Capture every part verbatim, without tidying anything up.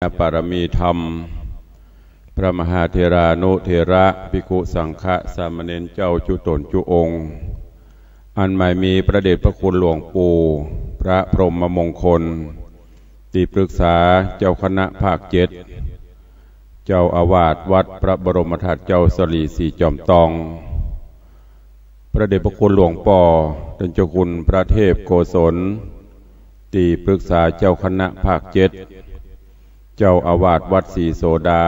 ปารมีธรรม พระมหาเถรานุเถระ ภิกขุสังฆะ สามเณรเจ้าจุ๊ต๋นจุ๊องค์ อันหมายมีพระเดชพระคุณหลวงปู่ พระพรหมมงคล ตี้ปรึกษาเจ้าคณะภาคเจ็ด เจ้าอาวาสวัดพระบรมธาตุเจ้าสลีสี่จอมตอง พระเดชพระคุณหลวงป้อต้านเจ้าคุณพระเทพโกศล ตี้ปรึกษาเจ้าคณะภาคเจ็ด เจ้าอาวาสวัดศรีโสดา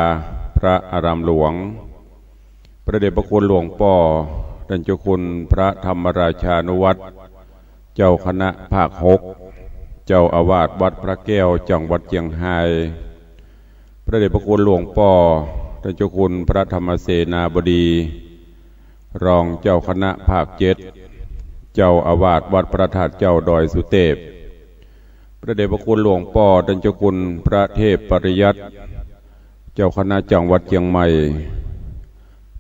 พระอารามหลวง พระเดชพระคุณหลวงป้อต้านเจ้าคุณพระธรรมราชานุวัฒน์ เจ้าคณะภาคหก เจ้าอาวาสวัดพระแก้ว จังหวัดเจียงฮาย พระเดชพระคุณหลวงป้อต้านเจ้าคุณพระธรรมเสนาบดี รองเจ้าคณะภาคเจ็ด เจ้าอาวาสวัดพระธาตุเจ้าดอยสุเตพ พระเดชพระคุณหลวงป้อต้านเจ้าคุณพระเทพปริยัติ เจ้าคณะจังหวัดเจียงใหม่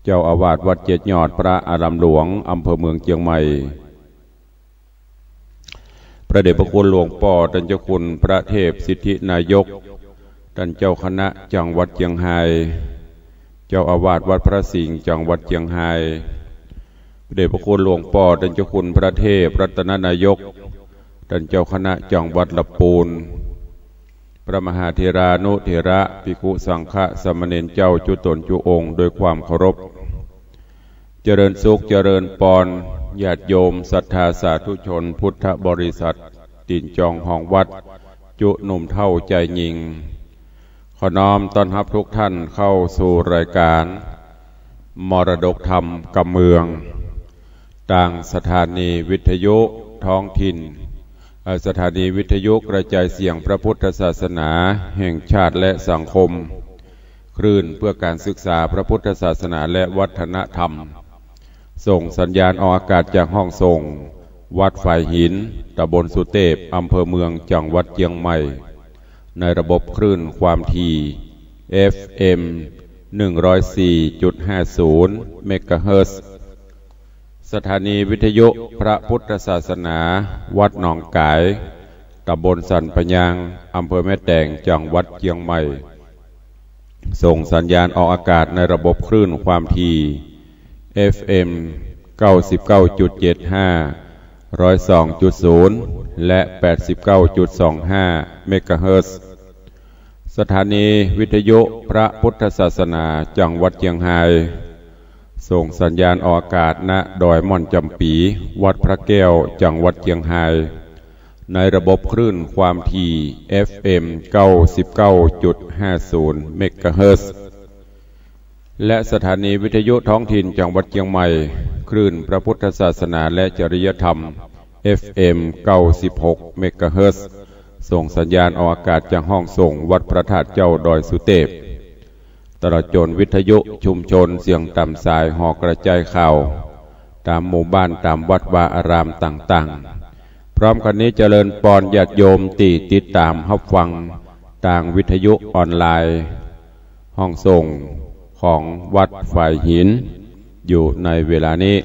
เจ้าอาวาสวัดเจ็ดยอดพระอารามหลวง อำเภอเมืองเจียงใหม่ พระเดชพระคุณหลวงป้อต้านเจ้าคุณพระเทพสิทธินายก ต้านเจ้าคณะจังหวัดเจียงฮาย เจ้าอาวาสวัดพระสิงห์ จังหวัดเจียงฮาย พระเดชพระคุณหลวงป้อต้านเจ้าคุณพระเทพรัตนนายก ต้านเจ้าคณะจังหวัดละปูน พระมหาเถรานุเถระ ภิกขุสังฆะ สามเณรเจ้าจุ๊ต๋นจุ๊องค์ ด้วยความเคารพ เจริญสุขเจริญปอน ญาติโยมศรัทธาสาธุชนพุทธบริษัท ตี๋นจองฮองวัด จุ๊หนุ่มเฒ่าจายญิง ขอน้อมต้อนฮับทุกท่านเข้าสู่รายการมรดกธรรมกำเมือง ตางสถานีวิทยุท้องถิ่น เอ่อ สถานีวิทยุกระจายเสียงพระพุทธศาสนาแห่งชาติและสังคม คลื่นเพื่อการศึกษาพระพุทธศาสนาและวัฒนธรรม ส่งสัญญาณออกอากาศจากห้องส่งวัดฝายหิน ตำบลสุเตพ อำเภอเมือง จังหวัดเจียงใหม่ ในระบบคลื่นความถี่ เอฟเอ็ม หนึ่งร้อยสี่จุดห้าศูนย์ เมกะเฮิรตซ์ สถานีวิทยุพระพุทธศาสนาวัดหนองก๋าย ตำบลสันปะยาง อำเภอแม่แตง จังหวัดเจียงใหม่ ส่งสัญญาณออกอากาศในระบบคลื่นความถี่ เอฟเอ็ม เก้าสิบเก้าจุดเจ็ดห้า ร้อยสองจุดศูนย์ และ แปดสิบเก้าจุดสองห้า เมกะเฮิรตซ์ สถานีวิทยุพระพุทธศาสนาจังหวัดเจียงฮาย ส่งสัญญาณออกอากาศ ณ ดอยม่อนจำปี๋ วัดพระแก้ว จังหวัดเจียงฮาย ในระบบคลื่นความถี่ เอฟเอ็ม เก้าสิบเก้าจุดห้าศูนย์ เมกะเฮิรตซ์ และสถานีวิทยุท้องถิ่นจังหวัดเจียงใหม่ คลื่นพระพุทธศาสนาและจริยธรรม เอฟเอ็ม เก้าสิบหก เมกะเฮิรตซ์ ส่งสัญญาณออกอากาศจากห้องส่งวัดพระธาตุเจ้าดอยสุเตพ ตลอดจ๋นวิทยุชุมชนเสียงต๋ามสายหอกระจายข่าว ต๋ามหมู่บ้าน ต๋ามวัดวาอารามต่างๆ พร้อมกั๋นนี้เจริญปอนญาติโยมตี้ติดต๋ามฮับฟังตางวิทยุออนไลน์ ห้องส่งของวัดฝายหิน อยู่ในเวลานี้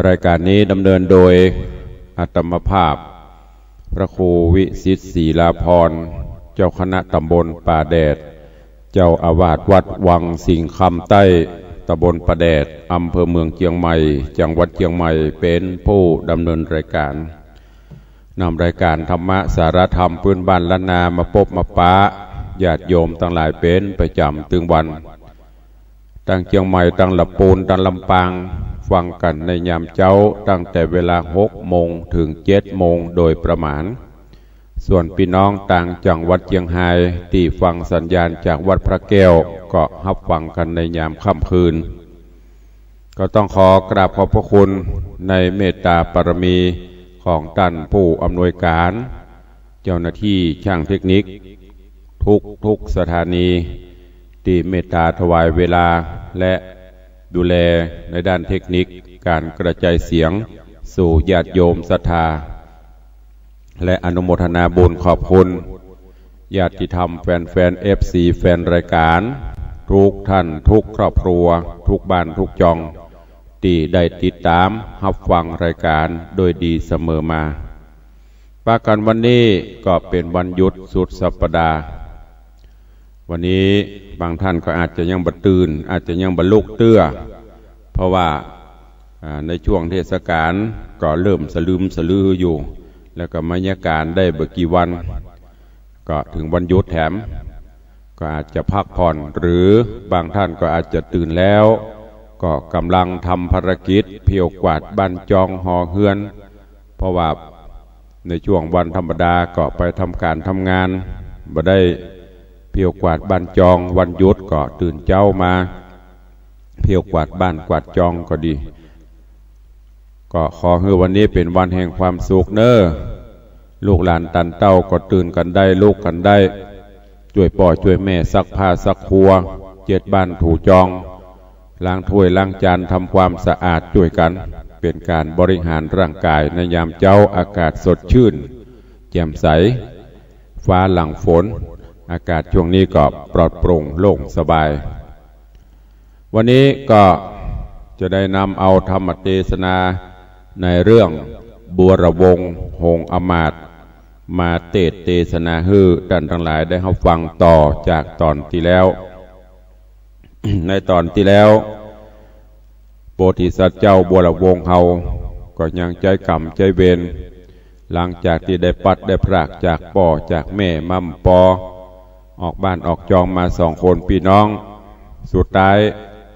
รายการนี้ดำเนินโดยอาตมาภาพ พระครูวิสิทธิ์ ศรีลาภรณ์ เจ้าคณะตำบลป่าแดด เจ้าอาวาสวัดวังสิงห์คำใต้ ตำบลป่าแดด อำเภอเมืองเจียงใหม่ จังหวัดเจียงใหม่ เป๋นผู้ดำเนินรายการ นำรายการธรรมะสาระธรรมปื้นบ้านล้านนามาปบมาปะญาติโยมตังหลายเป๋นประจ๋ำตึงวัน ตังเจียงใหม่ ตังละปูน ตังลำปาง ฟังกั๋นในยามเจ๊า ตั้งแต่เวลาหกโมงเถิงเจ็ดโมงโดยประมาณ ส่วนปี้น้องตางจังหวัดเจียงฮาย ตี้ฟังสัญญาณจากวัดพระแก้ว ก็ฮับฟังกั๋นในยามค่ำคืน ก็ต้องขอกราบขอบพระคุณในเมตตาปารมีของต้านผู้อำนวยการ เจ้าหน้าตี้จ้างเทคนิค ทุกๆ สถานี ตี้เมตตาถวายเวลา และดูแลในด้านเทคนิค ก๋านกระจายเสียงสู่ญาติโยมศรัทธา และอนุโมทนาบุญขอบคุณญาติธรรม แฟนๆ เอฟซี แฟนรายการ ทุกท่าน ทุกครอบครัว ทุกบ้าน ทุกจ่อง ตี้ได้ติดต๋ามฮับฟังรายการโดยดีเสมอมา ปะกั๋นวันนี้ก็เป๋นวันหยุดสุดสัปดาห์ วันนี้บางท่านก็อาจจะยังบ่ตื่น อาจจะยังบ่ลุกเตื้อ เพราะว่า อ่า ในช่วงเทศกาลก็เริ่มสะลึมสะลืออยู่ แล้วก็มาเยียะก๋านได้บ่กี่วัน ก็เถิงวันหยุดแถม ก็อาจจะพักผ่อน หรือบางท่านก็อาจจะตื่นแล้ว ก็ก่ำลังทำภารกิจเผี้ยวกวาดบ้านจองหอเฮือน เพราะว่าในช่วงวันธรรมดาก็ไปทำก๋านทำงาน บ่ได้เผี้ยวกวาดบ้านจอง วันหยุดก็ตื่นเจ๊ามา เผี้ยวกวาดบ้านกวาดจองก็ดี ก็ขอหื้อวันนี้เป๋นวันแห่งความสุขเน่อ ลูกหลานตันเต้าก็ตื่นกั๋นได้ ลุกกั๋นได้ จ้วยป้อจ้วยแม่ซักผ้าซักครัว เจ็ดบ้านถูจอง ล้างถ้วยล้างจาน ทำความสะอาดจ้วยกั๋น เป๋นก๋านบริหารร่างก๋ายในยามเจ๊า อากาศสดชื่น แจ่มใส ฟ้าหลั่งฝน อากาศช่วงนี้ก็ปลอดโปร่งโล่งสบาย วันนี้ก็จะได้นำเอาธรรมเตสนาในเรื่องบัวระวงศ์หงส์อมาตย์ มาเตสน์เตสนาหื้อต้านตังหลายได้ฮับฟังต่อจากต๋อนตี้แล้ว ในต๋อนตี้แล้ว โพธิสัตว์เจ้าบัวระวงศ์เฮาก็ยังใจ๊ก๋รรมใจ๊เวร หลังจากตี้ได้ปลัดได้พรากจากป้อจากแม่ม่ำปอ ออกบ้านออกจองมาสองคนปี้น้อง สุดท้าย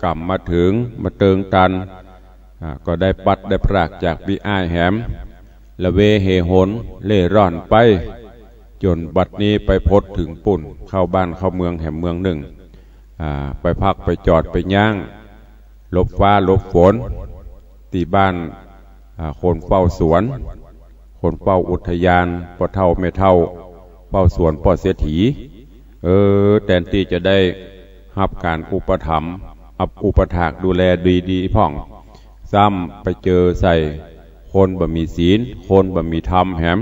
ก๋รรมมาเถิง มาเติงตัน อ่า ก็ได้ปลัดได้พรากจากปี้อ้ายแหม ละเวเหหนเล่ร่อนไป จ๋นบัดนี้ไปพดเถิงปู๊น เข้าบ้านเข้าเมืองแหมเมืองนึ่ง อ่า ไปพักไปจอดไปย้าง หลบฟ้าหลบฝน ตี้บ้าน อ่า คนเฝ้าสวน คนเฝ้าอุทยาน ป้อเฒ่าแม่เฒ่า เฝ้าสวนป้อเศรษฐี เออ แตนตี้จะได้ฮับก๋านอุปถัมภ์ อับอุปถากดูแลดีๆ พ่อง ซ้ำไปเจอใส่คนบ่มีศีล คนบ่มีธรรมแหม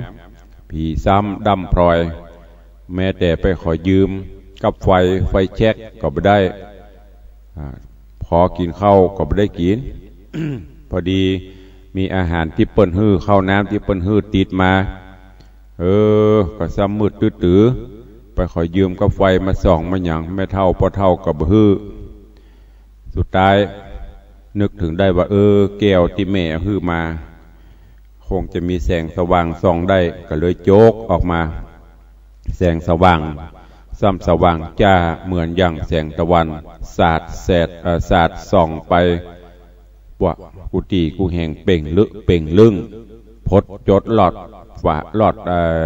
ผีซ้ำด้ำพลอย แม้แต่ไปขอยืมกับไฟ ไฟแช็กก็บ่ได้ อ่า ขอกิ๋นข้าวก็บ่ได้กิ๋น พอดีมีอาหารตี้เปิ้นหื้อ ข้าวน้ำตี้เปิ้นหื้อติดมา เออ ก็ซ้ำมืดตื้อๆ ไปขอยืมกับไฟมาส่องมาหยัง แม่เฒ่าป้อเฒ่าก็บ่หื้อ สุดท้ายนึกเถิงได้ว่า เออ แก้วตี้แม่หื้อมา คงจะมีแสงสว่างส่องได้ ก็เลยโจ๊กออกมา แสงสว่าง ซ้ำสว่างจ้าเหมือนอย่างแสงตะวัน สาดแสด เอ่อ สาดส่องไป ว่ากู้ตี้กู้แห่งเป่งลึกเป่งลึ่ง พดจดลอดฝา ลอด เอ่อ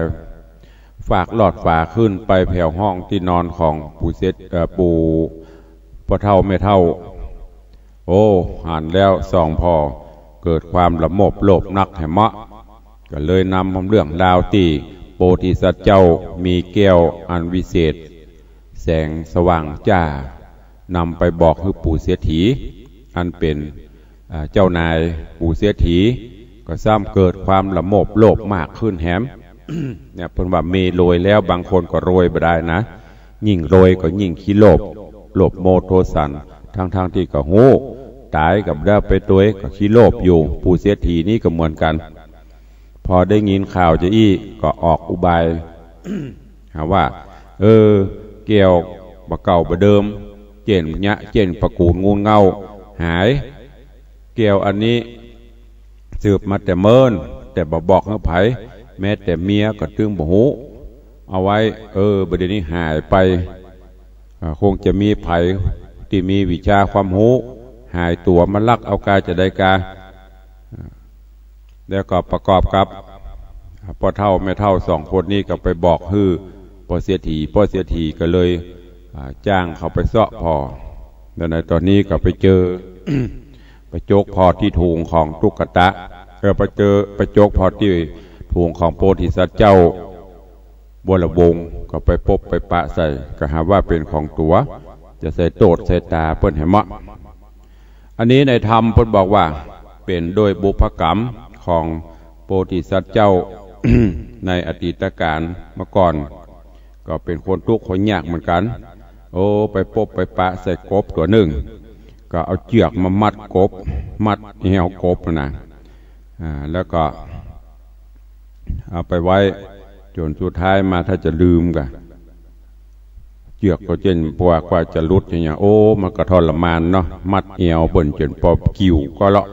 ฟากลอดฝาขึ้นไปแผวห้องตี้นอนของปู่เศรษฐ เอ่อ ปู่ ป้อเฒ่าแม่เฒ่า โอ้ หันแล้วสองพ่อเกิดความละโมบโลภนักแหมเมาะ ก็เลยนำเรื่องราวตี้โพธิสัตว์เจ้ามีแก้วอันวิเศษ แสงสว่างจ้า นำไปบอกหื้อปู่เศรษฐี อันเป๋น อ่า เจ้านายปู่เศรษฐี ก็ซ้ำเกิดความละโมบโลภมากขึ้นแหม เนี่ย เปิ้นว่าเมื่อรวยแล้วบางคนก็รวยบ่ได้นะ ยิ่งรวยก็ยิ่งขี้โลภ โลภโมโทสัน ทั้งๆ ตี้ก็ฮู้ ต๋ายก็บ่ได้ไปตวย ก็ขี้โลภอยู่ ปู่เศรษฐีนี่ก็เหมือนกั๋น พอได้ยินข่าวจาอี้ก็ออกอุบาย หาว่า เออ แก้วบ่เก่าบ่เดิม เจ้นเยียะเจ้นปะกู๋นงูลเง่าหาย แก้วอันนี้สืบมาแต่เมิน แต่บ่บอกหื้อใผ แม้แต่เมียก็ตึงบ่ฮู้ เอาไว้ เออ บ่าเดี่ยวนี้หายไป อ่า คงจะมีใผตี้มีวิชาความฮู้ หายตั๋วมาลักเอากาจะใดกา แล้วก็ประกอบกับ ป้อเฒ่าแม่เฒ่าสองคนนี้ก็ไปบอกหื้อป้อเศรษฐี ป้อเศรษฐีก็เลย อ่า จ้างเขาไปเซาะผ่อ แล้วในต๋อนนี้ก็ไปเจอ ไปจกผ่อตี้ถุงของตุ๊กตะ เออ ไปเจอ ไปจกผ่อตี้ถุงของโพธิสัตว์เจ้า บัวระวงศ์ ก็ไปปบไปปะใส่ ก็หาว่าเป๋นของตั๋ว จะใส่โต้ษใส่ต๋าเปิ้นแหมเมาะ อันนี้ในธรรมเปิ้นบอกว่า เป๋นโดยบุพกรรมของโพธิสัตว์เจ้า ในอดีตกาลมาก่อน ก็เป๋นคนตุ๊กข์คนยากเหมือนกั๋น โอ้ ไปปบไปปะใส่กบตั๋วนึ่ง ก็เอาเจื้อกมามัดกบ มัดแฮวกบนะ อ่า แล้วก็ เอาไปไว้จ๋นสุดท้ายมาถ้าจะลืมก่ะ เจื้อกก็เจ้นปว่ากว่าจะหลุดอย่างเงี้ย โอ้ มันก็ทรมานเนาะ มัดแอวเปิ้นจ๋นปอกิ่วก็เลาะ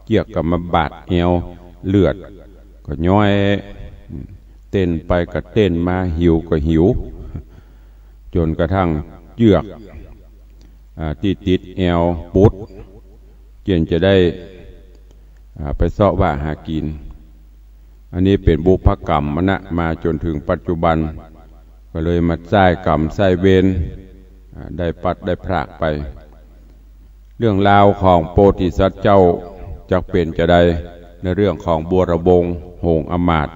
เจื้อกก็มาบาดแอว เลือดก็ย้อย เต้นไปก็เต้นมา หิวก็หิว จ๋นกระทั่งเจื้อก อ่า ตี้ติดแอวปุด เจียนจะได้ อ่า ไปเซาะว่าหากิ๋น อันนี้เป๋นบุพกรรมมันนะ มาจ๋นเถิงปัจจุบัน ก็เลยมาใจ๊กรรมใจ๊เวร อ่า ได้ปัดได้พรากไป เรื่องราวของโพธิสัตว์เจ้าจักเป๋นจาใด ในเรื่องของบัวระวงศ์หงส์อำมาตย์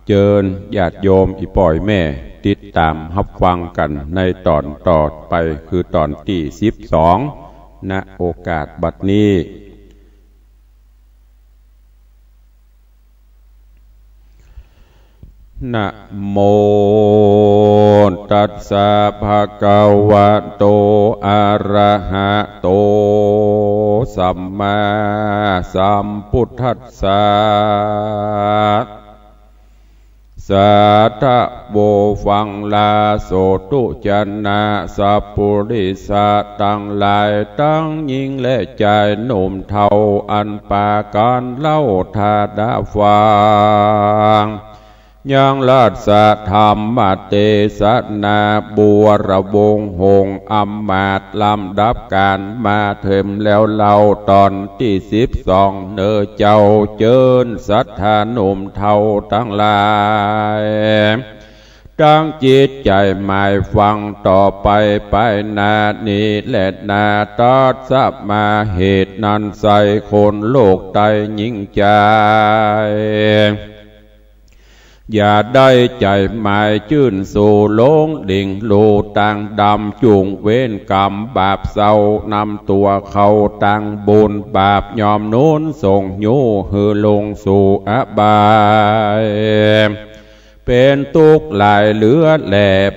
เจิญญาติโยมอี่ป้ออี่แม่ติดต๋ามฮับฟังกั๋นในต๋อนต่อไป คือต๋อนตี้สิบสอง ณ โอกาสบัดนี้ นะโมตัสสะภะคะวะโต อะระหะโต สัมมาสัมพุทธัสสะ สาธะโว ฟังลาโสตุจนะสัปปุริสะตังหลาย ตังญิงและจายหนุ่มเฒ่า อันปากั๋นเล่าถ้าดาฟัง ยังราชธรรมเตสนา บัวระวงศ์หงส์อำมาตย์ ลำดับกั๋นมาเถิงแล้วเล่า ต๋อนตี้สิบสอง เน่อเจ้า เจิญศรัทธาหนุ่มเฒ่าตังหลาย ตั้งจิตใจ๋หมายฟังต่อไป ไปหน้านี้แลนา ตัสมา เหตุนั้นไส้คนโลกไตยิ่งใจ๋ อย่าได้ใจ๋หมายจื้นสู่หลงหลิ่งลู่ตางดำ จุ่งเว้นก๋รรมบาปเศร้านำตั๋วเข้าตางบุญ บาปย่อมหนุนส่งยู้หื้อลงสู่อบาย เป๋นตุ๊กข์หลายเหลือแล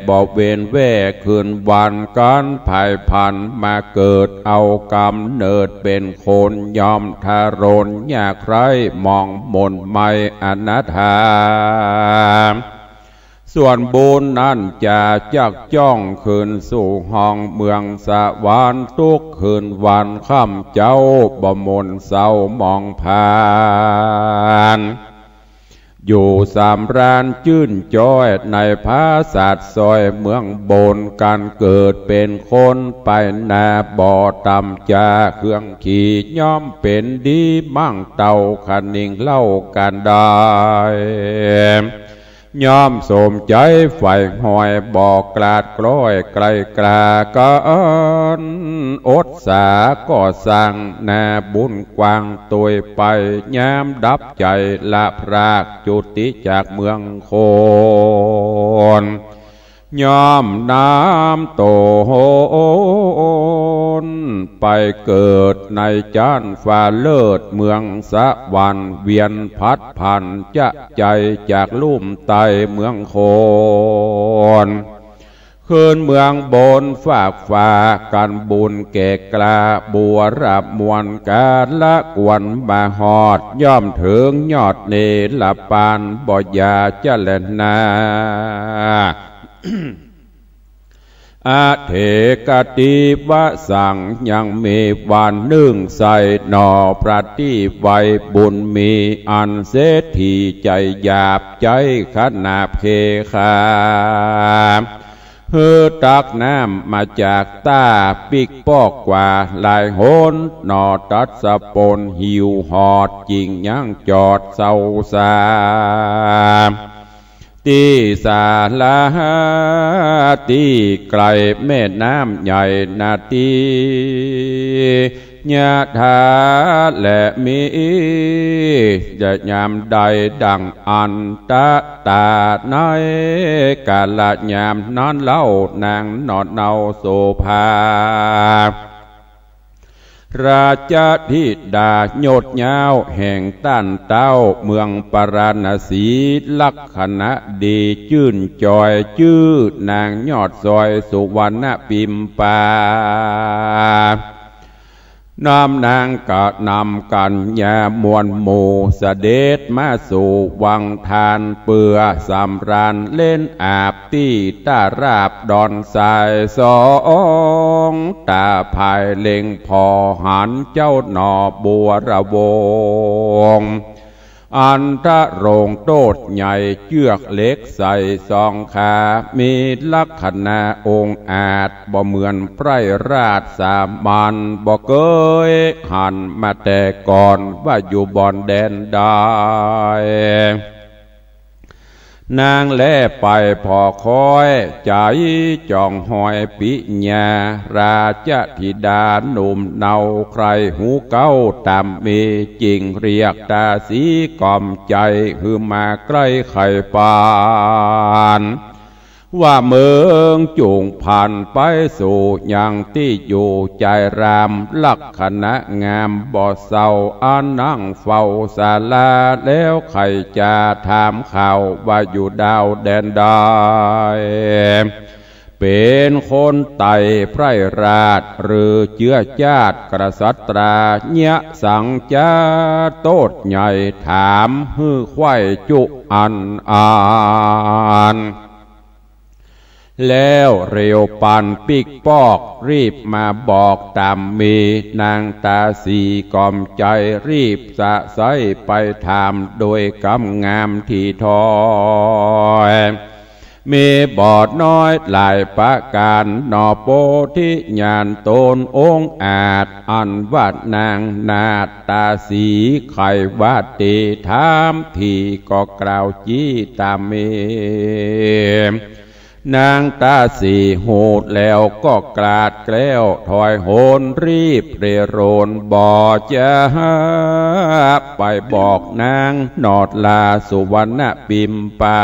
บ่เว้นแว่คืนวัน กั๋นผายผันมาเกิดเอาก๋ำเนิดเป๋นคน ย่อมทรนยากไร้หมองหม่นไหม้อนาถา ส่วนบุญนั้นจะจักจ้องขึ้นสู่ห้องเมืองสวรรค์ ตุ๊กข์คืนวันค่ำเจ๊า บ่หม่นเศร้าหมองผ่าน อยู่สำราญจื้นจ้อยในผาสาทซอยเมืองบน ก๋านเกิดเป๋นคนไปหน้าบ่ต่ำจา เครื่องขี่ย่อมเป๋นดีมั่งเต้า คะนิงเล่ากั๋นได้ ย่อมสมใจ๋ใฝ่หอย บ่กลาดกล้อยไกลกล้า ก๋านอดสาก็สร้างนาบุญกว้างตวยไป ยามดับใจ๋ละพรากจุติจากเมืองคน ย่อมนำต๋นไปเกิดในจั๊นฟ้าเลิศเมืองสวรรค์ เวียนผัดผันจะใจ๋จากลุ่มไต้เมืองคน คืนเมืองบนฟากฟ้า ก๋านบุญแก่กล้าบัวระมวล ก๋าละกวนมาฮอด ย่อมเถิงยอดเนรปาน บ่อย่าจะแลนา อเถกะติวสัง ยังมีวันนึ่งใส่หนอ พระตี้ไว้บุญมี อันเศรษฐีใจ๋หยาบ ใจ๊ขนาบเคขา หื้อตักน้ำมาจากต้า ปิ๊กปอกกว่าหลายหน หนอตัสปนหิวหอด จิ่งยังจอดเซาสา ตี้สาลาตี้ไก๋แม่น้ำใหญ่นาตี้ ยะถา และมี จะยามใดดั่งอันตะต๋า ในกาละยามนั้นเล่า นางหนอนเนาโสภา ราชธิดายศยาวแห่งต้านเต๊า เมืองปาราณสี ลักขณะดีจื้นจ้อย จื้อนางยอดซอยสุวรรณปิมปา นำนางกะนำกัญญามวลหมู่เสด็จมาสู่วังทาน เปื้อสำราญเล่นอาบตี้ต้าราบดอนทรายสอง ต๋าภายเล็งผ่อหันเจ้าหน่อบัวระวง อันทะโรงโต้ษใหญ่เจื้อกเหล็กใส่สองขา มีลักษณะองอาจบ่เหมือนไพร่ราชสามัญ บ่เกยหันมาแต่ก่อนว่าอยู่บ่อนแดนใด นางแลไปผ่อคอยใจ๋ จ่องฮอยปิญญา ราชธิดาหนุ่มเนา ใคร่ฮู้เก๊าต๋ามมี จึ่งเรียกต๋าสีกล่อมใจ๋ หื้อมาใก้ไขปาน ว่าเมืองจุ่งผ่านไปสู่ยังตี้อยู่จายราม ลักษณะงามบ่เศร้า อานั่งเฝ้าศาลา แล้วใค่จะถามข่าวว่าอยู่ดาวแดนใด เป๋นคนไต่ไพร่ราชหรือเจื้อจาติกษัตรา เยียะสังจะโต้ษใหญ่ ถามหื้อใค่จุอันอัน แล้วเร็วปานปิ๊กปอก รีบมาบอกต๋ามมี นางต๋าสีกล่อมใจ๋ รีบสะใสไปถามโดยกำงามถี่ถ้อย มีบ่อน้อยหลายประก๋านหน่อ โปธิญาณต๋นองอาจ อันว่านางนาฏต๋าสี ใค่ว่าตี้ถามถี่ก็กล่าวจี้ต๋ามมี นางต๋าสีฮู้แล้วก็กลาดแกล้วถอยหน รีบเรโรน บ่จะไปบอกนางหนอดลาสุวรรณปิมปา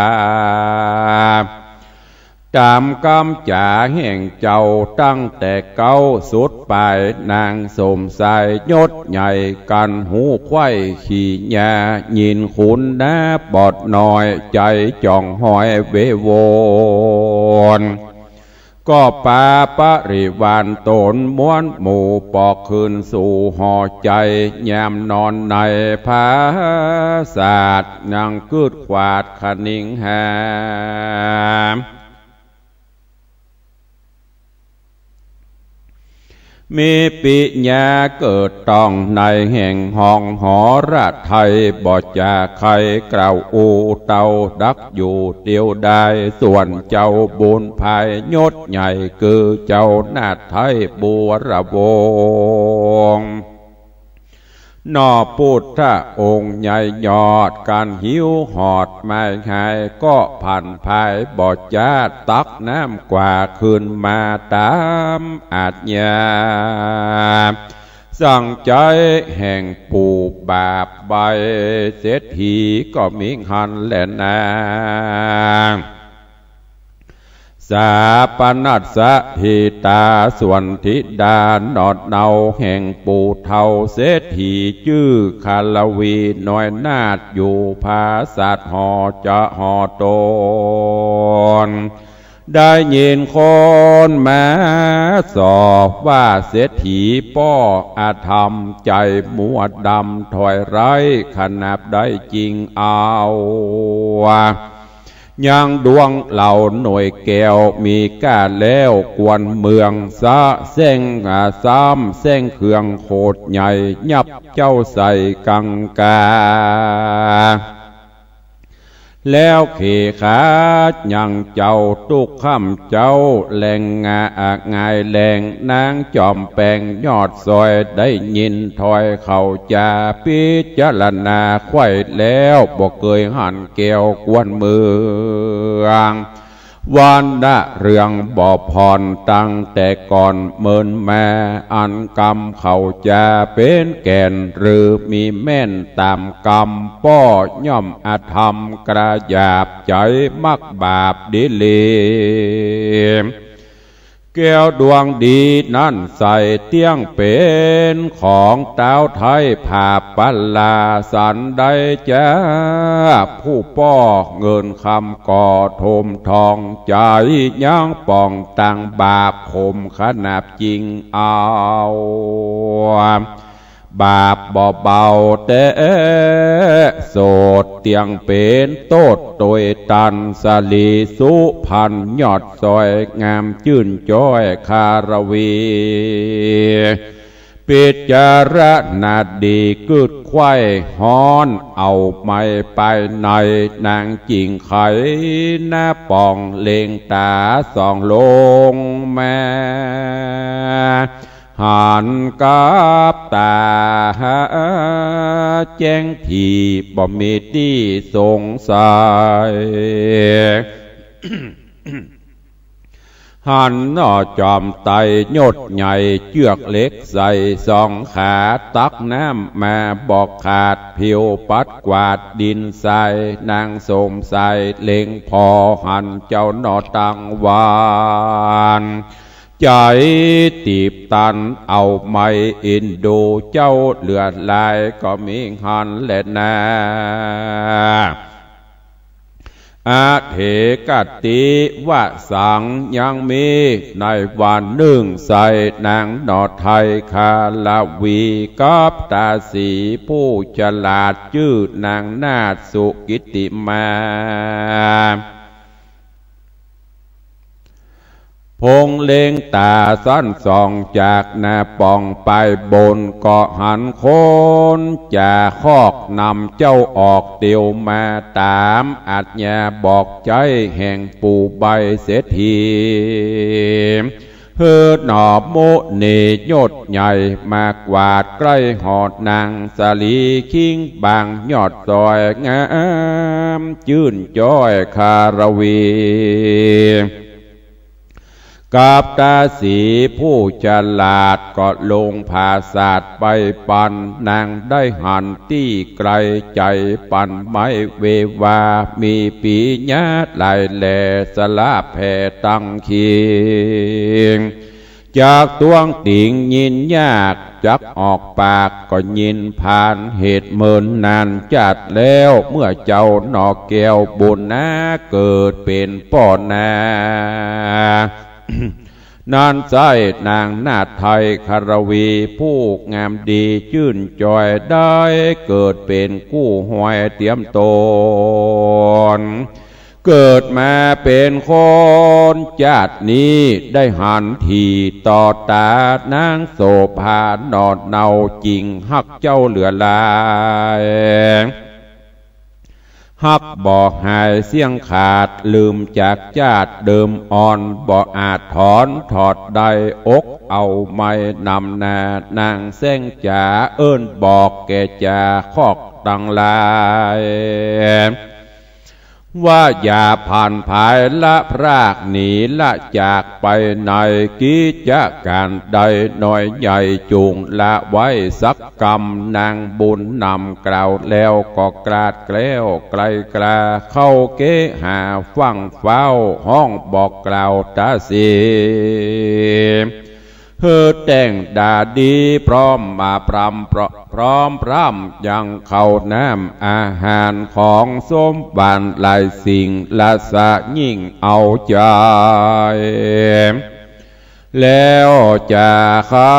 ต๋ามกำจ๋าแห่งเจ้าตั้งแต่เก๊าสุดป๋าย นางสมชายยศใหญ่ กั๋นหูใค่ขี้หญ้า ยินขุนนาบอดน้อย ใจ๋จ่องฮอยเววน ก็ปาปริวารต๋นมวลหมู่ปอกขึ้นสู่หอใจ๋ ยามนอนในผาสาท ยังกึดขวาดคะนิงหา มีปิญญาเกิดต้องในแห่งห้องหอระไทย บ่จะใค่กล่าวอู้เต้า ดักอยู่เตียวดาย ส่วนเจ้าบุญภายยศใหญ่ คือเจ้านาฏไทยบัวระวงศ์ หน่อพุทธองค์ใหญ่ยอด กั๋นหิวหอดหมายหาย ก็ผันภายบ่จะตักน้ำกว่าขึ้นมาต๋ามอาชญา สังใจ๋แห่งปู่บาปใบ เศรษฐีก็มีหั้นแลนา สาปนัสสะธิตา ส่วนธิดาหนอดเนาแห่งปู่เฒ่าเศรษฐี จื้อคารวีน้อยนาฏ อยู่ผาสาทหอจะหอต๋น ได้ยินคนมาส่อว่าเศรษฐีป้ออธรรม ใจ๋มัวดำถอยไร้ ขนาบได้จริงเอา ยังดวงเหล่าหน่วยแก้วมีก้าแล้ว กวนเมืองสะแสร้งอาซ้ำแสร้งเครื่องโขดใหญ่ ยับเจ้าใส่กังกา แล้วเขขายังเจ้าตุ๊กข้ำเจ้าแหลงงาอากงายแหลง นางจอมแปงยอดซอย ได้ยินถ้อยเขาจา พิจารณาใค่แล้ว บ่เกยหันแก้วกวนเมือง วันละเรื่องบ่ผ่อนตั้งแต่ก่อนเมินมา อันกำเขาจาเป๋นแก่น หรือมีแม่นต๋ามกำ ป้อย่อมอธรรมกระหยาบใจ๋ มักบาปดีเลว แก้วดวงดีนั้นใสเตี้ยงเป๋นของต๊าวไท้ผาบปะลา สันใดจ๊า ผู้ป้อเงินคำก็ถมทอง ใจ๋ยังป่องตังบาปขมขนาบจิ่งเอา บาปบ่เบาแต๊ โสดเตี้ยงเป๋นโต้ษตวยตัน สะหลีสุพรรณยอดสวยงามจื้นจ้อยคารวี ปิจารณาดีกึ๊ดไขว้ฮ้อน เอาไม้ไปในนางจิ่งไข หน้าป่องเล็งต๋าส่องลงมา หันกับต๋าแจ้งตี้บ่มีตี้สงสัย หันหน่อจอมไตรยศใหญ่เจื้อกเหล็กใส่สองขา ตักน้ำมาบ่ขาด ผิวปัดกวาดดินทราย นางสมใสเล็งผ่อหันเจ้าหน่อตังวาน ใจ๋ตีบตันเอาไม้อินดูเจ้าเหลือหลายก็มีหันแลนา อเถกติวสัง ยังมีในวันนึ่งใส่นางหน่อไทยคารวี กับตาสีผู้ฉลาดจื้อนางนาถสุกิตติมา พงเล็งต๋าสันส่องจากหน้าป่องไปบน ก็หันคนจ๋าคอกนำเจ้าออกเตียวมา ต๋ามอาจญาบอกใจ๊แห่งปู่ใบเศรษฐี หื้อหน่อมุนียศใหญ่มากวาดใก้หอดนางสาลีคิงบางยอดสวยงามจื้นจ้อยคารวี กับตาสีผู้ฉลาดก็ลงผาสาทไปปัน นางได้หันตี้ไกลใจ๋ปันไม้เววา มีปี๋ญาหลายแหล่สละแผ่ตังคิง จักต้วงติงยินยาก จักออกปากก็ยินผ่าน เหตุเมินนานจัดแล้ว เมื่อเจ้าหน่อแก้วบุญนาเกิดเป๋นป้อนา นั้นใจ้นางนาถไทยคารวีผู้งามดีจื้นจ้อย ได้เกิดเป๋นกู้ฮวยเตียมต๋น เกิดมาเป๋นคนจาตินี้ ได้หันถี่ต่อต๋านางโสภาหน่อเนาจิ่งฮักเจ้าเหลือหลาย ฮักบ่หายเสี้ยงขาด ลืมจากจาติเดิมอ่อน บ่อาจถอนถอดได้ อกเอาไม้นำหน้านางแสงจ๋า เอิ้นบอกแก่จ่าคอกตังหลาย ว่าอย่าผันผายละพรากหนีละจากไปใน กิจก๋านใดน้อยใหญ่จุ่งละไว้สักกำ นางบุญนำกล่าวแล้วก็กลาดแคล้วไกลกลา เข้าเกหาฟั่งฟ้าวฮ้องบอกกล่าวต๋าสี หื้อแต่งดาดีพร้อมมาพร่ำ พร้อมพร่ำยังข้าวน้ำอาหารของสมบัติหลายสิ่ง ละสะยิ่งเอาใจ๋ แล้วจะใค่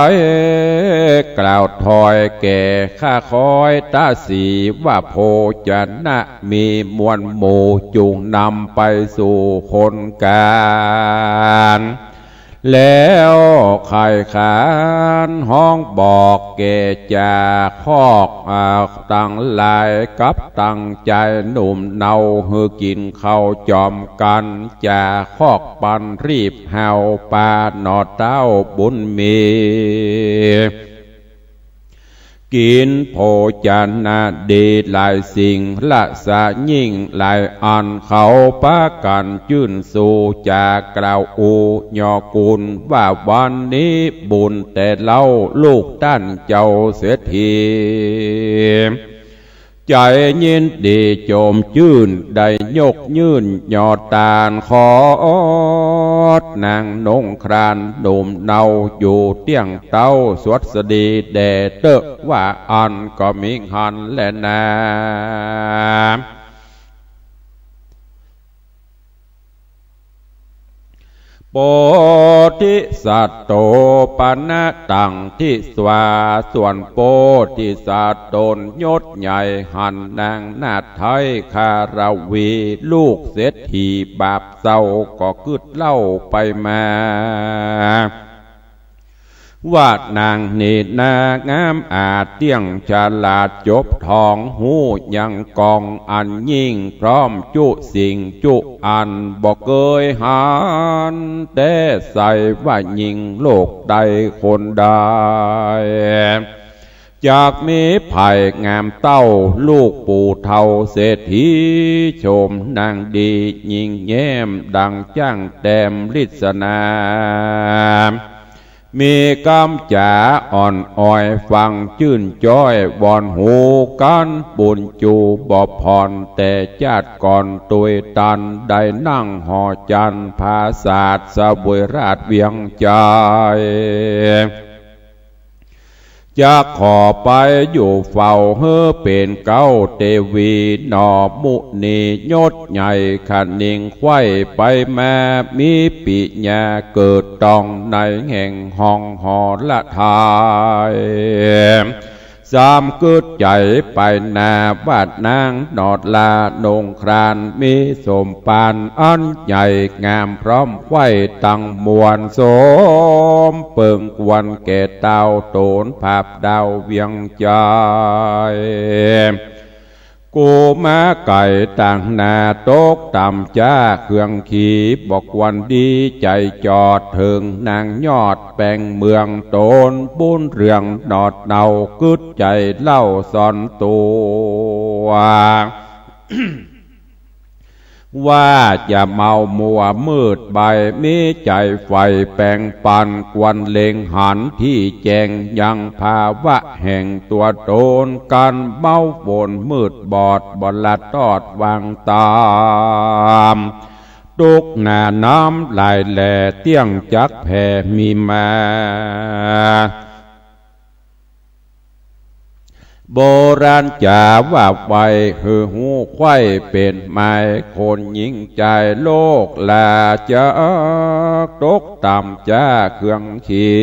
กล่าวถอยแก่ข้าคอยต๋าสีว่า โภชนะมีมวลหมู่จุ่งนำไปสู่คนก๋าน แล้วใค่ขานฮ้องบอกแก่จ่าคอก อ่า ตังหลายกับตังใจ๋หนุ่มเนา หื้อกิ๋นข้าวจอมกั๋น จ่าคอกปันรีบเฮาปาหน่อเต้าบุญมี กิ๋นโภชนะดีหลายสิ่ง ละสะยิ่งหลายอัน เขาปากั๋นจื้นสู่ จ่ากล่าวอู้ย่อกุณว่า วันนี้บุญแต่เล่าลูกต้านเจ้าเศรษฐี ใจ๋ยินดีจมจื้น ได้ยกยื่นยอดตาน ขอ นางนงครานหนุ่มเนา อยู่เตี้ยงเต๊า สวัสดีแด่เต๊อะ ว่าอั้นก็มิหันแลนา โพธิสัตว์โต ปณะตังทิสวา ส่วนโพธิสัตว์ต๋นยศใหญ่ หันนางนาฏไทยคารวี ลูกเศรษฐีบาปเศร้า ก็กึ๊ดเล่าไปมา ว่านางนี้นางามอาจ เตี้ยงฉลาดจบทอง ฮู้ยังกองอันยิ่ง พร้อมจุสิ่งจุอัน บ่เกยหัน แต่ใส่ว่ายิ่งโลกใดคนใด จักมีไผงามเต้า ลูกปู่เฒ่าเศรษฐี ชมนางดียิ่งแย้ม ดังจ้างแต้มลิสนา มีกำจ๋าอ่อนอ่อย ฟังจื้นจ้อย วอนฮูกั๋น บุญจูบ่ผ่อน แต่จาติก่อนตวยตัน ได้นั่งหอจันทร์ ผาสาทเสวยราชเวียงจันทน์ จักขอไปอยู่เฝ้า หื้อเป๋นเก๊าเตวี หน่อมุนียศใหญ่ คะนิงไขว้ไปมา มีปิญญาเกิดต้อง ในแห่งห้องหอละไทย สามกึ๊ดใจ๋ไปนา ว่านางนอดลานงคราน มีสมภารอันใหญ่งาม พร้อมไขว้ตังมวล สมเปิงควรแก่เต้า ต๋นผาบดาวเวียงจันทน์ กูมาไก๋ต่างหน้า ตกต่ำจ้าเครื่องขี่ บ่ควรดีใจ๋จอด เถิงนางยอดแปงเมือง ต๋นบุญเรืองหนอดเนา กึ๊ดใจ๋เล่าสอนตั๋ว ว่าจะเมามัวมืดใบ้ มีใจ๋ใฝ่แป๋งปัน ควรเล็งหันตี้แจ้ง ยังภาวะแห่งตั๋วต๋น กันเมาวนมืดบอด บ่ละตอดวางต๋าม ตุ๊กข์หนาน้ำลายแล เตี้ยงจักแผ่มีมา โบราณจ๋าว่าไว้ หื้อฮู้ไขว้เป๋นไม้ คนหญิงจายโลก ลาจักตกต่ำจ้าเครื่องขี่